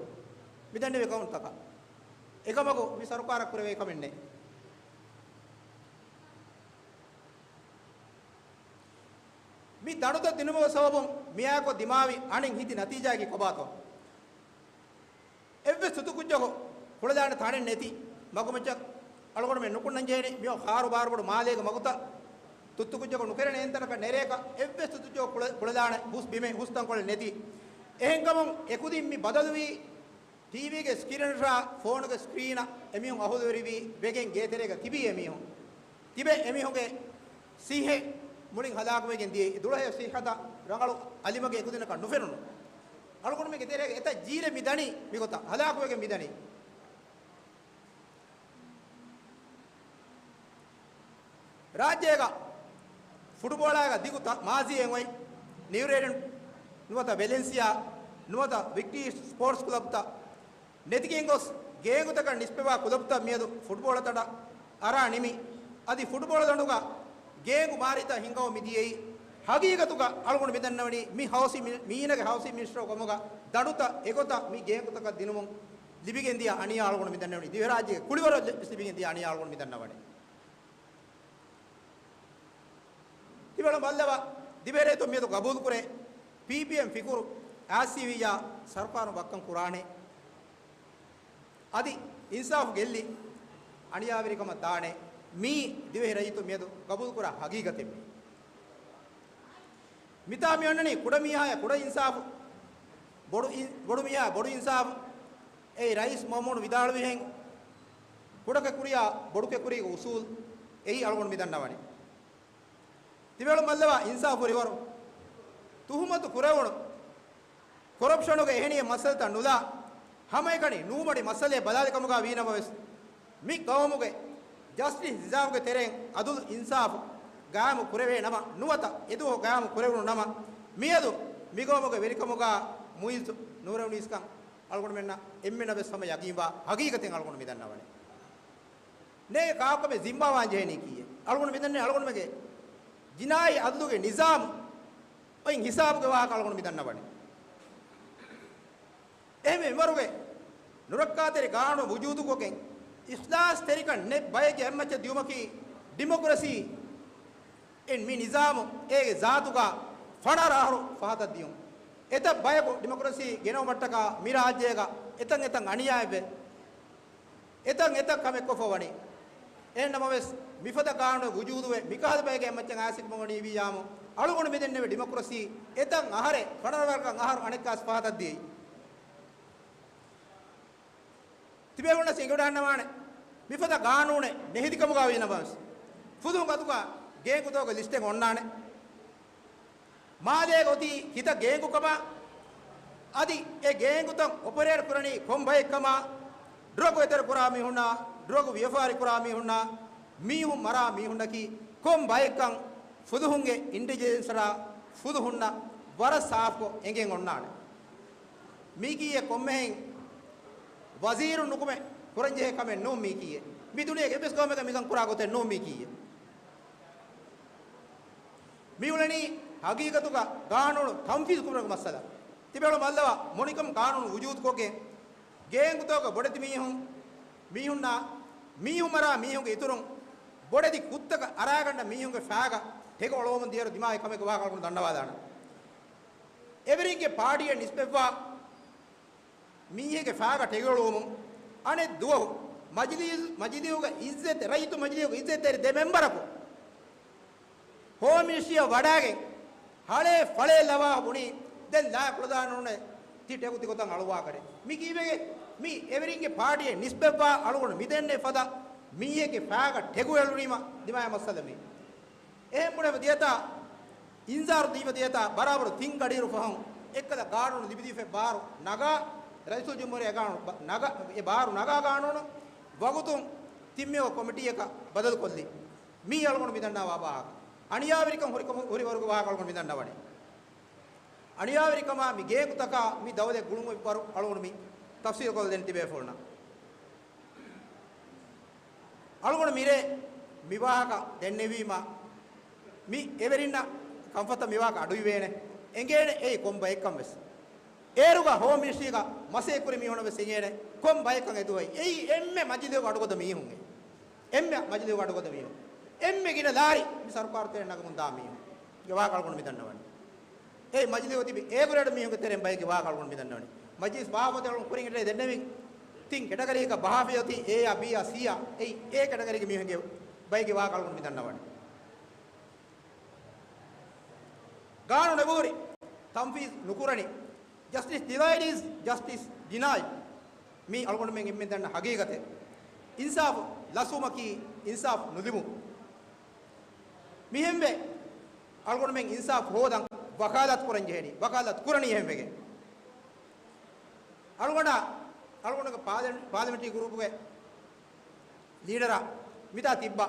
މިދެންނެވި އެކައުންޓްތަކަށް އެކަމަކު މި ސަރުކާރަށް ކުރެވޭ ކަމެއް ނެތް. މި ދަނޑުތައް ދިނުމުގެ ސަބަބުން މިއާކޮށް ދިމާވި އަނެއް ހިތި ނަތީޖާއަކީ ކޮބާތޯ؟ އެއްވެސް ތުއްތުކުއްޖަކު ކުޅެދާނެ ތަނެއް ނެތި މަގުމައްޗަށް އަޅުގަނޑުމެން ނުކުންނަން ޖެހެނީ. މިއޮތް ހާރު ބާރުބޮޑު މާލޭގެ މަގުތައް ތުއްތުކުއްޖަކު ނުކެރެނެ އެންތަނަކަށް ނެރޭކަށް އެއްވެސް ތުއްތުކުއްޖަކު ކުޅެ-، ކުޅެދާނެ ހުސް ބިމެއް ހުސް ތަންކޮޅެއް ނެތި. އެހެންކަމުން އެކުދިން މި ބަދަލުވީ ޓީވީގެ ސްކްރީނަށާ ފޯނުގެ ސްކްރީނަށް އެމީހުން އަހުލުވެރިވީ ވެގެން ގޭތެރޭގަ ތިބީ އެމީހުން. ތިބެ އެމީހުންގެ ސިއްހަތް މުޅިން ހަލާކުވެގެން ދިޔައީ. ދުޅަހެޔޮ ސިއްހަތަށް ރަނގަޅު އަލިމަގެ އެކުދިނަކަށް ނުފެނުނު. އަޅުގަނޑުމެންގެ ތެރޭގަ އެތައް ޖީލެއް މި ދަނީ މިގޮތަށް ހަލާކުވެގެން މި ދަނީ. ރާއްޖޭގަ ފުޓުބޯޅައިގަ ދިގު ތަ-، މާޒީއެއް އޮތް. ނިއުރޭޑެން ނުވަތަ ވެލެންސިއާ ނުވަތަ ވިކްޓީ ސްޕޯޓްސް ކްލަބްތައް ނެތިގެން ގޮސް، ގޭންގުތަކަށް ނިސްބަތްވާ ކުލަބްތައް މިއަދު ފުޓްބޯޅަ ދަނޑަށް އަރާ ނިމި. އަދި ފުޓްބޯޅަ ދަނޑުގަ ގޭންގު މާރިތައް ހިންގަމުން މިދިޔައީ. ހަގީގަތުގަ އަޅުގަނޑު މިދަންނަވަނީ މި ހައުސި މި-، މީނަގެ ހައުސިން މިނިސްޓަރު ކަމުގަ ދަނޑުތައް އެގޮތަށް މި ގޭންގުތަކަށް ދިނުމުން ލިބިގެންދިޔަ އަނިޔާ އަޅުގަނޑު މިދަންނަވަނީ. ދިވެހިރާއްޖޭގެ ކުޅިވަރަށް ލި-، ލިބިގެންދިޔަ އަނިޔާ އަޅުގަނޑު މިދަންނަވަނީ. ތިބެޅުން ބައްލަވާ ދިވެހިރައްޔިތުން މިއަދު ގަބޫލުކުރޭ، ޕީޕީއެމް ފިކުރު އާސީވިއްޔާ ސަރުކާރުން ވައްކަން ކުރާނެ. އަދި އިންސާފު ގެއްލި އަނިޔާވެރިކަމަށް ދާނެ. މީ ދިވެހި ރައްޔިތުން މިއަދު ގަބޫލުކުރާ ހަގީގަތެއް މީ. މިތާ މި އޮންނަނީ ކުޑަމީހާޔަށް ކުޑަ އިންސާފު، ބޮޑު އިން-، ބޮޑުމީހާ ބޮޑު އިންސާފު. އެއީ ރައީސް މައުމޫނު ވިދާޅުވިހެން، ކުޑަކެކުރިޔާ ބޮޑުކެކުރީގެ އުސޫލް އެއީ އަޅުގަނޑު މިދަންނަވަނީ. ތިބެޅުން ބައްލަވާ އިންސާފު ހުރިވަރު ތުހުމަތު ކުރެވުނު ކޮރަޕްޝަނުގެ އެހެނިހެން މައްސަލަތައް ނުލާ، ހަމައެކަނި ނޫންމަޑި މައްސަލައެއް ބަލާލި ކަމުގަ ވީ ނަމަވެސް، މި ޤައުމުގެ ޖަސްޓިސް ނިޒާމުގެ ތެރެއިން އަދުލު އިންސާފު ގާއިމު ކުރެވޭ ނަމަ ނުވަތަ އެދުވަހު ގާއިމު ކުރެވުނު ނަމަ، މިއަދު މިގައުމުގެ ވެރިކަމުގަ މުއިއްޒު ނޫރެވުނީސްކަން އަޅުގަނޑުމެންނަށް އެންމެނަށް ވެސް ހަމަ ޔަގީންވާ ހަގީގަތެއް އަޅުގަނޑު މިދަންނަވަނީ. ނޭގެ ކާކު މި ޒިންމާވާން ޖެހެނީ ކީއެއް؟ އަޅުގަނޑު މިދަންނަވަނީ އަޅުގަނޑުމެންގެ ޖިނާއީ އަދުލުގެ ނިޒާމު އޮތް ހިސާބުގެ ވާހަކަ އަޅުގަނޑު މިދަންނަވަނީ. އެހެންވެ، މިވަރުގެ ނުރައްކާތެރި ގާނޫނު ވުޖޫދުކޮށްގެން، އިޚްލާޞްތެރިކަން ނެތް ބައެއްގެ އަތްމައްޗަށް ދިއުމަކީ ޑިމޮކްރަސީ. އެން މި ނިޒާމު އޭގެ ޒާތުގަ ފަނަރަ އަހަރު ފަހަތަށް ދިޔުން. އެތައް ބަޔަކު ޑިމޮކްރަސީ ގެނައުމަށްޓަކާ މި ރާއްޖޭގަ އެތައް އެތައް އަނިޔާއެއްވެ، އެތައް އެތައް ކަމެއް ކޮށްފަ ވަނީ. އެހެން ނަމަވެސް، މިފަދަ ގާނޫނެއް ވުޖޫދުވެ، މިކަހަލަ ބައެއްގެ އެއްމައްޗަށް އައިސް މަގު ނީވިއްޔާމު، އަޅުގަނޑު މިދެންނެވި ޑިމޮކްރަސީ އެތައް އަހަރެއް، ފަނަރަ ވަރަކަށް އަހަރު އަނެއްކާސް ފަހަތަށް ދިޔައީ. ތިބޭފުޅުންނަށް އެނގިވަޑައިގަންނަވާނެ، މިފަދަ ގާނޫނެއް ނެހިދިކަމުގަ ވީނަމަވެސް، ފުލުހުން ގަތުގަ ގޭންގުތަކުގެ ލިސްޓެއް އޮންނާނެ. މާލޭގަ އޮތީ ކިތައް ގޭންގުކަމާ، އަދި އެ ގޭންގުތައް އޮޕަރޭޓް ކުރަނީ ކޮން ބައެއްކަމާ، ޑްރަގު އެތެރެ ކުރާ މީހުންނާ، ޑްރަގު ވިޔަފާރި ކުރާ މީހުންނާ، މީހުން މަރާ މީހުންނަކީ ކޮން ބައެއްކަން ފުލުހުންގެ އިންޓެލިޖެންސަރާ ފުލުހުންނަށް ވަރަށް ސާފުކޮށް އެނގެން އޮންނާނެ. މީކީއެއް ކޮންމެހެން ވަޒީރު ނުކުމެ ކުރަންޖެހޭ ކަމެއް ނޫން މީކީއެއް. މި ދުނިޔޭގެ އެއްވެސް ގައުމެއްގަ މިކަން ކުރާ ގޮތެއް ނޫން މީކީއެއް. މިއުޅެނީ ހަގީގަތުގަ ގާނޫނު ތަންފީޒު ކުރުމުގެ މައްސަލަ. ތިބޭފުޅުން ބައްލަވާ، މުޅިކަމުން ގާނޫނު ވުޖޫދުކޮށްގެން، ގޭންގުތަކުގަ ބޮޑެތި މީހުން، މީހުންނާ، މީހުން މަރާ މީހުންގެ އިތުރުން ބޮޑެތި ކުށްތަކަށް އަރާގަންނަ މީހުންގެ ފައިގަ ޓެގަ އޮޅުވަމުން ދިޔައިރު ދިމާވި ކަމެއްގެ ވާހަކަ އަޅުގަނޑު ދަންނަވާލާނަން. އެވެރިންގެ ޕާޓީއަށް ނިސްބަތްވާ މީހެއްގެ ފައިގަ ޓެގައޮޅުވުމުން އަނެއް ދުވަހު މަޖިލީހު، މަޖިލީހުގަ އިއްޒަތް، ރައްޔިތު މަޖިލީހުގަ އިއްޒަތްތެރި ދެ މެމްބަރަކު ހޯމް މިނިސްޓްރީއަށް ވަޑައިގެން ހަޅޭ ފަޅޭ ލަވާ ބުނީ، ދެން ލާ ކުޅަދާނަން އޮންނަ ތި ޓެގު ތިގޮތަށް އަޅުވާކަށެއް. މި ކީއްވެގެ؟ މި އެވެރިންގެ ޕާޓީއެއް ނިސްބަތްވާ އަޅުގަނޑު މިދެންނެ ފަދަ މީހެއްގެ ފައިގަ ޓެގު އެޅުނީމަ ދިމާވި މައްސަލަ މީ. އެހެން ބުނެފަ ދިޔަތާ، އިންޒާރު ދީފަ ދިޔަތާ، ބަރާބަރު ތިން ގަޑިއިރު ފަހުން އެއްކަލަ ގާނޫނު ލިބިދީފަ ބާރު ނަގާ، ރައީސުލްޖުމްހޫރިއްޔާ ގާނޫނު ބަ-، ނަގާ، އެ ބާރު ނަގާ ގާނޫނު ވަގުތުން ތިންމެ ކޮމިޓީއަކަށް ބަދަލުކޮށްލި. މީ އަޅުގަނޑު މިދަންނަވާ ވާހަކަ. އަނިޔާވެރިކަން ހުރިކަމު-، ހުރިވަރުގެ ވާހަކަ އަޅުގަނޑު މިދަންނަވަނީ. އަނިޔާވެރިކަމާ މި ގޭންގުތަކާ މި ދައުލަތް ގުޅުން އޮތްވަރު އަޅުގަނޑު މި ތަފްސީލު ކޮށްލަދޭން ތިބޭފުޅުންނަށް. އަޅުގަނޑު މިރޭ މި ވާހަކަ ދެންނެވީމަ، މި އެވެރިންނަށް ކަންފަތަށް މި ވާހަކަ އަޑުއިވޭނެ. އެނގޭނެ އެއީ ކޮން ބައެއްކަން ވެސް. އޭރުގަ ހޯމް މިނިސްޓްރީގަ މަސައްކަތް ކުރި މީހުންނަށް ވެސް އެނގޭނެ ކޮން ބައެއްކަން އެދުވައި. އެއީ އެންމެ މަޖިލީހުގެ އަޑުގަދަ މީހުން. އެންމެ މަޖިލީހުގެ އަޑުގަދަ މީހުން. އެންމެ ގިނަ ލާރި މި ސަރުކާރު ތެރެއަށް ނަގަމުން ދާ މީހުން. އެ ވާހަކަ އަޅުގަނޑު މި ދަންނަވަނީ. އެ މަޖިލީހުގަ ތިބި އޭ ގްރޭޑް މީހުންގެ ތެރެއިން ބައެއްގެ ވާހަކަ އަޅުގަނޑު މި ދަންނަވަނީ. މަޖިލީސް ބާވަތު އަޅުގަނޑު ކުރިން އެއްރޭ ދެންނެވި ތިން ކެޓަގަރީއަކަށް ބަހާފައި އޮތީ އޭއާ ބީއާ ސީއާ. އެއީ އޭ ކެޓަގަރީގެ މީހުންގެ ބައެއްގެ ވާހަކަ އަޅުގަނޑު މި ދަންނަވަނީ. ގާނޫނު އެބަހުރި ތަންފީޒު ނުކުރަނީ. Justice delayed is justice denied. މީ އަޅުގަނޑުމެން އެންމެން ދަންނަ ހަގީގަތެއް. އިންސާފު ލަސްވުމަކީ އިންސާފު ނުލިބުން. މިހެންވެ، އަޅުގަނޑުމެން އިންސާފު ހޯދަން ވަކާލާތު ކުރަން ޖެހެނީ. ވަކާލާތު ކުރަނީ އެހެންވެގެން. އަޅުގަނޑާ، އަޅުގަނޑުގެ ޕާލަ-، ޕާލަމެންޓްރީ ގްރޫޕުގެ ލީޑަރާ މިތާ ތިއްބާ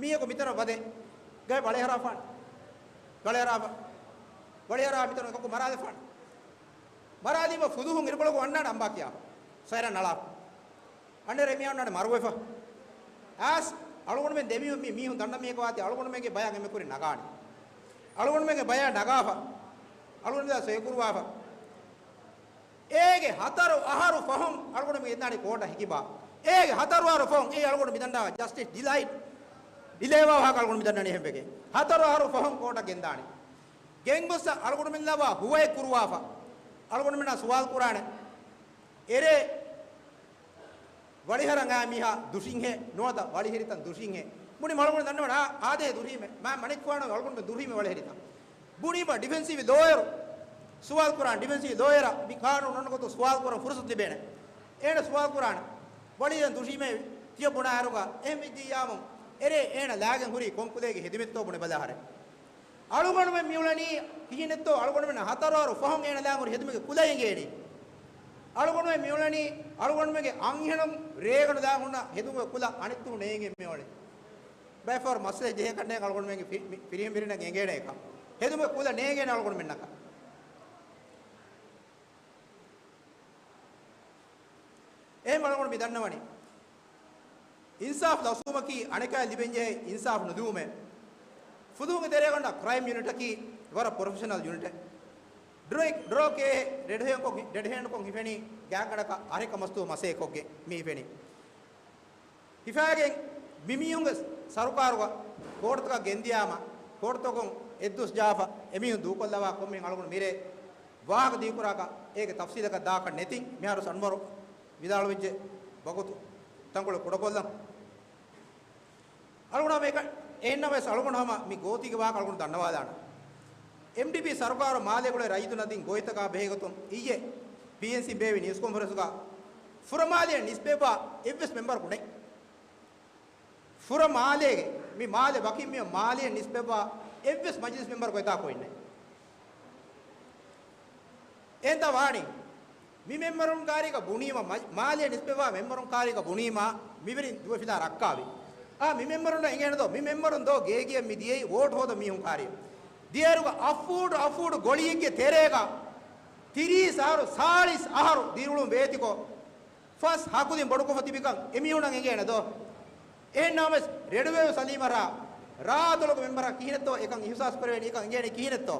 މީހަކު މިތަނަށް ވަދެ ގައި ވަޅިހަރާފާނެ. ވަޅިހަރާފަ-، ވަޅިހަރާ މިތަނުން އެކަކު މަރާލެފާނެ. މަރާލީމަ ފުލުހުން އިރުކޮޅަކު އަންނާނެ އަނބާ ކިޔާފަ. ސައިރަން ނަޅާފަ. އަންނަ ރޭ މި އަންނާނެ މަރުވެފަ. އައިސް އަޅުގަނޑުމެން ދެމީހުން މި-، މީހުން ދަންނަ މީހަކަށް ވާތީ އަޅުގަނޑުމެންގެ ބަޔަށް އެންމެ ކުރިން ނަގާނެ. އަޅުގަނޑުމެންގެ ބަޔަށް ނަގާފަ. އަޅުގަނޑު ސޮއި ކުރުވާފަ. އޭގެ ހަތަރު އަހަރު ފަހުން އަޅުގަނޑު މި ގެންދާނީ ކޯޓަށް ހިކިބާ. އޭގެ ހަތަރު އަހަރު ފަހުން އެއީ އަޅުގަނޑު މި ދަންނަވާ ޖަސްޓިސް ޑިލައިޑް، ޑިލޭވާ ވާހަކަ އަޅުގަނޑު މި ދަންނަނީ އެހެންވެގެން. ހަތަރު އަހަރު ފަހުން ކޯޓަށް ގެންދާނީ. ގެންގޮސް އަޅުގަނޑުމެން ލައްވާ ހުވައެއް ކުރުވާފަ. އަޅުގަނޑުމެންނާ ސުވާލު ކުރާނެ. އެރޭ ވަޅިހަރަން އާ މީހާ ދުށިންހޭ، ނުވަތަ ވަޅިހެރިތަން ދުށިންހޭ. ބުނީމަ އަޅުގަނޑު ދަންނަވަން އާ، އާދޭ ދުށީމޭ. މާ މަނިކުފާނު އަޅުގަނޑު ދުށީމޭ ވަޅިހެރިތަން. ބުނީމަ ޑިފެންސިވް ލޯޔަރު ސުވާލު ކުރާން، ޑިފެންސިވް ލޯޔަރަށް މި ޤާނޫނު އޮންނަ ގޮތުން ސުވާލު ކުރަން ފުރުސަތު ލިބޭނެ. އޭނަ ސުވާލު ކުރާނެ. ވަޅިހެރިތަން ދުށީމޭ ތިޔަ ބުނާއިރުގަ އެހެން ވެއްޖިއްޔާމު އެރޭ އޭނަ ލާގެން ހުރީ ކޮން ކުލައިގެ ހެދުމެއްތޯ ބުނެ ބަލާހަރެ. އަޅުގަނޑުމެން މިއުޅެނީ ކިހިނެއްތޯ އަޅުގަނޑުމެން ހަތަރު އަހަރު ފަހުން އޭނަ ލާން ހުރި ހެދުމެއްގެ ކުލަ އެނގޭނީ. އަޅުގަނޑުމެން މިއުޅެނީ އަޅުގަނޑުމެންގެ އަންހެނުން ރޭގަނޑު ލާން ހުންނަ ހެދުމުގެ ކުލަ އަނެއްދުވަހު ނޭނގެން މިއުޅެނީ. ބައެއް ފަހަރު މައްސަލަ ޖެހޭ ކަންނޭނގެ އަޅުގަނޑުމެންގެ ފި-، މި-، ފިރިހެން ވެރިންނަށް އެނގޭނެ އެކަން. ހެދުމުގެ ކުލަ ނޭނގޭނެ އަޅުގަނޑުމެންނަކަށް. އެހެން އަޅުގަނޑު މި ދަންނަވަނީ. އިންސާފު ލަސްވުމަކީ އަނެކާ ލިބެންޖެހޭ އިންސާފު ނުދިއުމޭ. ފުލުހުންގެ ތެރޭގަނޑަށް ކްރައިމް ޔުނިޓަކީ ވަރަށް ޕްރޮފެޝަނަލް ޔުނިޓެއް. ޑްރޮ-، ޑްރޮކޭ ރެޑް ހޭންޑްކޮށް، ޑެޑް ހޭންޑްކޮށް ހިފެނީ ގާތްގަނޑަކަށް އަހަރެއް ކަމަސްތު މަސައްކަތްކޮށްގެން މި ހިފެނީ. ހިފާގެން މި މީހުންގެ ސަރުކާރުގަ ކޯޓުތަކަށް ގެންދިޔާމަ، ކޯޓުތަކުން އެއްދުވަސް ޖާފަ އެމީހުން ދޫކޮށްލަވާ ކޮންމެހެން އަޅުގަނޑު މިރޭ ވާހަކަ ދީކުރާކަށް އޭގެ ތަފްސީލަކަށް ދާކަށް ނެތިން. މިހާރު އަންވަރު ވިދާޅުވެއްޖެ ވަގުތު ތަންކޮޅެއް ކުޑަކޮށްލަން. އަޅުގަނޑު ހަމަ އެކަ-، އެހެންނަމަވެސް އަޅުގަނޑު ހަމަ މި ގޯތީގެ ވާހަކަ އަޅުގަނޑު ދަންނަވާލާނަން. އެމްޑީޕީ ސަރުކާރު މާލޭގުޅޭ ރައްޔިތުންނަށް ދިން ގޮވިތަކާ ބެހޭގޮތުން އިއްޔެ ޕީއެންސީ ބޭއްވި ނިއުސް ކޮންފަރެންސުގަ ފުރަމާލޭ ނިސްބަތްވާ އެއްވެސް މެމްބަރަކު ނެތް. ފުރަ މާލޭގެ، މި މާލެ ވަކިން މި މާލެ ނިސްބަތްވާ އެއްވެސް މަޖިލިސް މެމްބަރަކު އެތާ ކޮއެއް ނެތް. އެންތާ ވާނީ؟ މި މެމްބަރުން ކާރީގަ ބުނީމަ، މަ-، މާލެ ނިސްބަތްވާ މެމްބަރުން ކާރީގަ ބުނީމަ، މިވެރިން ދުވެފިލާ ރައްކާވި. އާ، މި މެމްބަރުންނަށް އެނގޭނެ ދޯ، މި މެމްބަރުން ދޯ ގޭގެއަށް މި ދިޔައީ ވޯޓް ހޯދަ މީހުން ކާރިއަށް. ދިޔައިރުގަ އަފޫޑު، އަފޫޑު ގޮޅިއެއްގެ ތެރޭގަ ތިރީސް އަހަރު، ސާޅީސް އަހަރު ދިރިއުޅުން ވޭތިކޮށް، ފަސް ހަކުދިން ބޮޑުކޮށްފަ ތިބިކަން އެމީހުނަށް އެނގޭނެ ދޯ؟ އެހެން ނަމަވެސް، ރެޑުވޭވް ސަލީމަށް ރާ، ރާދޮޅުގެ މެމްބަރަށް ކިހިނެއްތޯ އެކަން އިހުސާސް ކުރެވޭނީ، އެކަން އެނގޭނީ ކިހިނެއްތޯ؟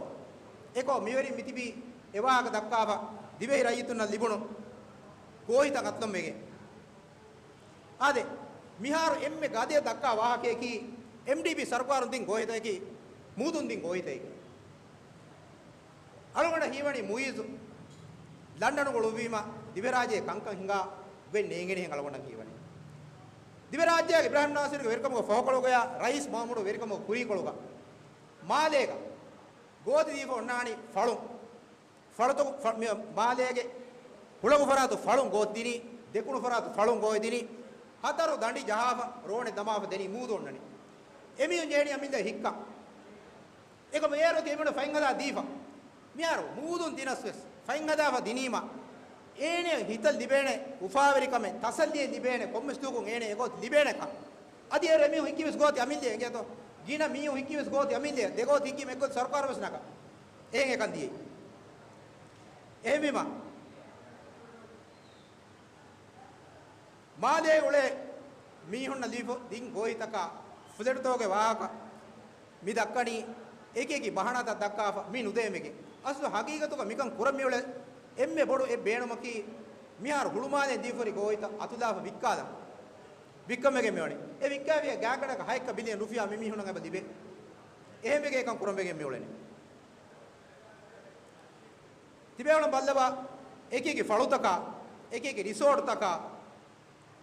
އެކޮށް މިވެރިން މިތިބީ އެވާހަކަ ދައްކާފަ، ދިވެހި ރައްޔިތުންނަށް ލިބުނު ގޯހިތައް އަތުލަން ވެގެން. އާދެ، މިހާރު އެންމެ ގަދަޔަށް ދައްކާ ވާހަކަޔަކީ، އެމްޑީޕީ ސަރުކާރުން ދިން ގޯހިތަކަކީ، މޫދުން ދިން ގޯހިތަކަކީ. އަޅުގަނޑަށް ހީވަނީ މުއިއްޒު ލަންޑަނުގަ އުޅުއްވީމަ، ދިވެހިރާއްޖެ ކަންކަން ހިނގާ ވެ ނޭނގެނީ ހެން އަޅުގަނޑަށް ހީވަނީ. ދިވެހިރާއްޖޭގެ އިބްރާހިމް ނާސިރުގެ ވެރިކަމުގެ ފަހުކޮޅުގަޔާ ރައީސް މައުމޫނުގެ ވެރިކަމުގެ ކުރީކޮޅުގަ މާލޭގަ ގޯތި ދީފަ އޮންނާނީ ފަޅުން. ފަޅުތަކު ފަ-، މި މާލޭގެ ހުޅަގު ފަރާތު ފަޅުން ގޯތި ދިނީ، ދެކުނު ފަރާތު ފަޅުން ގޯތި ދިނީ، ހަތަރު ދަނޑި ޖަހާފަ، ރޯނެ ދަމާފަ ދެނީ މޫދު އޮންނަނީ. އެމީހުން ޖެހެނީ އަމިއްލަ ހިއްކަން. އެކަމަ އޭރު ތި އެމީހުން ފަތްހަދާ ދީފަ. މިހާރު މޫދުން ދިނަސް ވެސް ފަތްހަދާފަ ދިނީމަ، އޭނެ ހިތަށް ލިބޭނެ އުފާވެރިކަމެއް، ތަސައްލިއެއް ލިބޭނެ، ކޮންމެސް ދުވަހަކުން އޭނެ އެގޮތް ލިބޭނެކަން. އަދި އޭރު އެމީހުން ހިއްކި ވެސް ގޯތި އަމިއްލަ އެނގޭތޯ؟ ގިނަ މީހުން ހިއްކި ވެސް ގޯތި އަމިއްލަ، ދެގޯތި ހިއްކީމަ އެއްގޮތަށް ސަރުކާރު ވެސް ނަގާ. އެހެން އެކަން ދިޔައީ. އެހެންވީމަ، މާލޭ އުޅޭ މީހުންނަށް ލިބިފަ ދިން ގޯތިތަކާ ފްލެޓްތަކުގެ ވާހަކަ މި ދައްކަނީ އެކި އެކި ބަހާނާތައް ދައްކާފަ މި ނުދޭމެގެ. އަސްލު ހަގީގަތުގަ މިކަން ކުރަން މިއުޅޭ އެންމެ ބޮޑު އެއް ބޭނުމަކީ މިހާރު ހުޅުމާލެން ދީފަ ހުރި ގޯތިތައް އަތުލާފަ ވިއްކާލަން. ވިއްކަން ވެގެން މިވަނީ. އެ ވިއްކާފިޔާ ގާތްގަނޑަކަށް ހަތް ބިލިއަން ރުފިޔާ މި މީހުންނަށް އެބަ ލިބޭ. އެހެންވެގެން އެކަން ކުރަން ވެގެން މިއުޅެނީ. ތިބޭފުޅުން ބައްލަވާ، އެކި އެކި ފަޅުތަކާ، އެކި އެކި ރިސޯޓްތަކާ،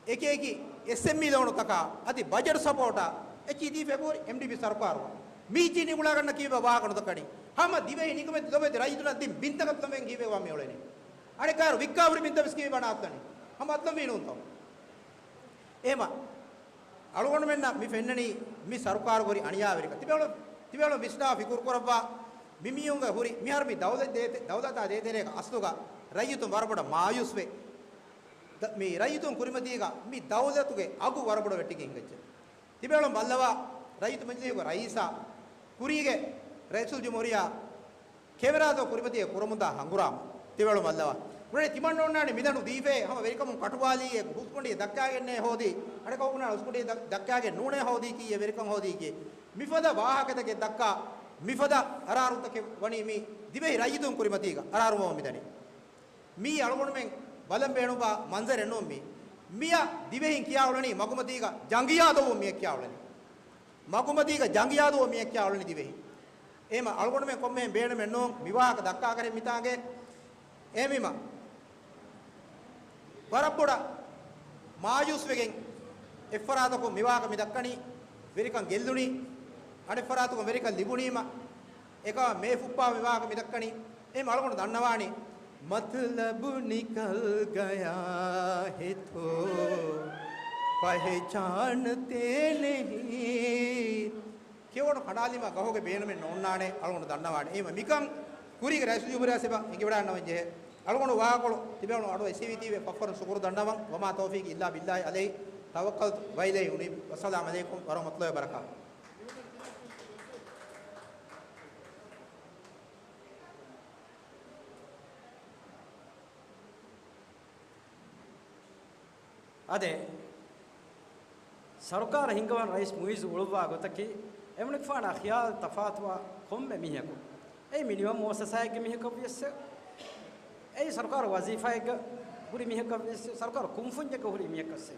އެކި އެކި އެސްއެމްއީ ލޯނުތަކާ، އަދި ބަޖެޓް ސަޕޯޓާ އެއްޗިހި ދީފަ އެބަހުރި އެމްޑީޕީ ސަރުކާރުގަ. މީ އެއްޗިހި ނިކުޅާގަންނަ ކީއްވެ ވާހަކަ ނުދައްކަނީ؟ ހަމަ ދިވެހި ނިކުމެތި ލޮބެތި ރައްޔިތުންނަށް ދިން ބިންތަކަށް ލޮބެން ހީވެވާ މިއުޅެނީ. އަނެއްކާރު ވިއްކާ ހުރި ބިންތައް ވެސް ކީއްވެ ބަނާ އަތުލަނީ؟ ހަމަ އަތުލަންވީ ނޫންތޯ؟ އެހެމަ އަޅުގަނޑުމެންނަށް މި ފެންނަނީ މި ސަރުކާރު ހުރި އަނިޔާވެރިކަން. ތިބޭފުޅުން، ތިބޭފުޅުން ވިސްނާ ފިކުރު ކުރައްވާ، މި މީހުންގެ ހުރި މިހާރު މި ދައުލަތް ދޭތެ-، ދައުލަތާ ދޭތެރޭގަ އަސްލުގަ ރައްޔިތުން ވަރަށް ބޮޑަށް މާޔޫސްވޭ. ދަ-، މި ރައްޔިތުން ކުރިމަތީގަ މި ދައުލަތުގެ އަގު ވަރަށް ބޮޑަށް ވެއްޓިގެން ހިނގައްޖެ. ތިބޭފުޅުން ބައްލަވާ، ރައްޔިތު މަޖިލީހުގެ ރައީސާ، ކުރީގެ ރައީސުލްޖުމްހޫރިއްޔާ، ކެމެރާތައް ކުރިމަތީގަ ކުރަމުންދާ ހަނގުރާމަ. ތިބޭފުޅުން ބައްލަވާ. ނޫނޭ ތިމަން ނޯންނާނެ މިލަނޑު ދީފޭ، ހަމަ ވެރިކަމުން ކަޓުވާލީ، އެ ހުސްގޮނޑި ދައްކާގެންނޭ ހޯދީ، އަނެކަކުނާ ހުސްގޮނޑި ދަ-، ދައްކާގެން ނޫނޭ ހޯދީކީ، އެ ވެރިކަން ހޯދީކީ. މިފަދަ ވާހަކަތަކެއް ދައްކާ، މިފަދަ އަރާރުތަކެއް ވަނީ މި ދިވެހި ރައްޔިތުން ކުރިމަތީގަ އަރާރުވަމުން މިދަނީ. މީ އަޅުގަނޑުމެން ބަލަން ބޭނުންވާ މަންޒަރެއް ނޫން މީ. މިއަށް ދިވެހިން ކިޔާ އުޅެނީ މަގުމަތީގަ ޖަނގިޔާ ދޮވުން މިއަށް ކިޔާ އުޅެނީ. މަގުމަތީގަ ޖަނގިޔާ ދޮވުން މިއަށް ކިޔާ އުޅެނީ ދިވެހިން. އެހެމަ އަޅުގަނޑުމެން ކޮންމެހެން ބޭނުމެއް ނޫން މި ވާހަކަ ދައްކާކަށް މިތާނގެ. އެހެންވީމަ ވަރަށް ބޮޑަށް މާޔޫސްވެގެން އެއްފަރާތަކުން މި ވާހަކަ މި ދައްކަނީ ވެރިކަން ގެއްލުނީ، އަނެއްފަރާތަކުން ވެރިކަން ލިބުނީމަ، އެކަމަ މޭ ފުއްޕާ މި ވާހަކަ މި ދައްކަނީ. އެހެން އަޅުގަނޑު ދަންނަވާނީ، މަތުލަބު ނިކަލް ގަޔާ ހެ ތޯ ޕެހެޗާން ތޭ ނެހީ. ކެޔޮނު ކަނޑާލީމަ ގަހުގެ ބޭނުމެއް ނޯންނާނެ އަޅުގަނޑު ދަންނަވާނެ. އެހެންވީމަ މިކަން ކުރީގެ ރައީސުލްޖުމްހޫރިއްޔާ އެބަ އެނގިވަޑައިގަންނަވަން ޖެހޭ. އަޅުގަނޑު ވާހަކަކޮޅު ތިބޭފުޅުން އަޑު އެސެވިތީވެ ފަށްފަށުން ޝުކުރު ދަންނަވަން. ވަމާ ތައުފީޤީ އިއްލާ ބިއްލާހި ޢަލައިހި ތަވައްކަލްތު ވައިލައިހި އުނީބް. ވައްސަލާމް ޢަލައިކުމް ވަރަޙްމަތުﷲ ވަބަރަކާތުހު. އާދެ، ސަރުކާރަށް ހިންގަވާން ރައީސް މުއިއްޒު އުޅުއްވާ ގޮތަކީ، އެމަނިކުފާނާ ޚިޔާލު ތަފާތުވާ ކޮންމެ މީހަކު، އެއީ މިނިވަން މުއައްސަސާއެއްގެ މީހަކަށް ވިޔަސް، އެއީ ސަރުކާރު ވަޒީފާއެއްގަ ހުރި މީހަކަށް ވިޔަސް، ސަރުކާރު ކުންފުންޏެއްގަ ހުރި މީހަކަށް ވިޔަސް،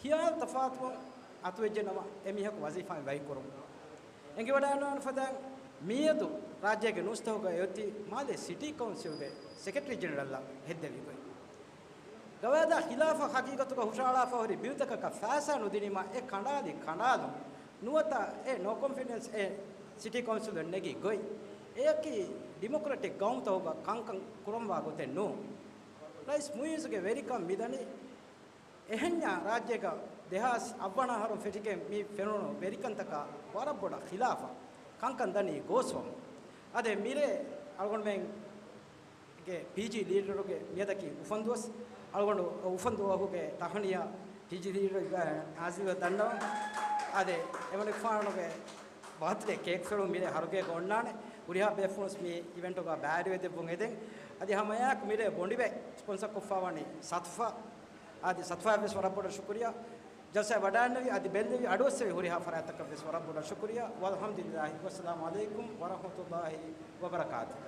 ޚިޔާލު ތަފާތުވުން އަތުވެއްޖެ ނަމަ، އެ މީހަކު ވަޒީފާއިން ވަކިކުރުން އެނގިވަޑައިގަންނަވާނެ ފަދައިން، މިއަދު ރާއްޖޭގެ ނޫސްތަކުގައި އޮތީ މާލޭ ސިޓީ ކައުންސިލްގެ ސެކްރެޓަރީ ޖެނެރަލްއަށް ހެއްދެވި ގޮތް. ގަވާއިދާ ޚިލާފަށް ހަގީގަތުގަ ހުށަހަޅާފަ ހުރި ބިލްތަކަކަށް ފައިސާ ނުދިނީމާ އެ ކަނޑާލި ކަނޑާލުން ނުވަތަ އެ ނޯ ކޮންފިޑެންސް އެ ސިޓީ ކައުންސިލުން ނެގި ގޮތް. އެއަކީ ޑިމޮކްރެޓިކް ގައުމުތަކުގަ ކަންކަން ކުރަންވާ ގޮތެއް ނޫން. ރައީސް މުއިއްޒުގެ ވެރިކަން މިދަނީ އެހެންޏާ ރާއްޖޭގަ ދެހާސް އަށްވަނަ އަހަރުން ފެށިގެން މި ފެނުނު ވެރިކަންތަކާ ވަރަށް ބޮޑަށް ޚިލާފަށް ކަންކަން ދަނީ ގޯސްވަމުން. އަދެ މިރޭ އަޅުގަނޑުމެންގެ ޕީޖީ ލީޑަރުގެ މިއަދަކީ އުފަންދުވަސް. އަޅުގަނޑު އުފަންދުވަހުގެ ތަހުނިޔާ ޕީޖީ ލީޑަރު އިބްރާހިމް އާޒިމަށް ދަންނަވަން. އަދެ އެމަނިކުފާނުގެ ބާތިލެއް ކޭކް ފެޅުން މިރޭ ހަރުގޭގަ އޮންނާނެ. ހުރިހާ ބޭފުޅުން މި އިވެންޓުގަ ބައިވެރިވެދެއްވުން އެދެން. އަދި ހަމައެއާއެކު މިރޭ ބޮނޑިބެ ސްޕޮންސަރ ކޮށްފަވަނީ ސަތުފާ. އަދި ސަތުފާއަށްވެސް ވަރަށް ބޮޑަށް ޝުކުރިޔާ. ޖަލްސާ ވަޑައިންނެވި އަދި ބެއްލެވި އަޑުއައްސެވި ހުރިހާ ފަރާތްތަކަށްވެސް ވަރަށް ބޮޑަށް ޝުކުރިޔާ. ވަލްޙަމްދުލިއްލާހި. ވައްސަލާމު ޢަލައިކުމް ވަރަޙްމަތުﷲި ވަބަރަކާތުހު.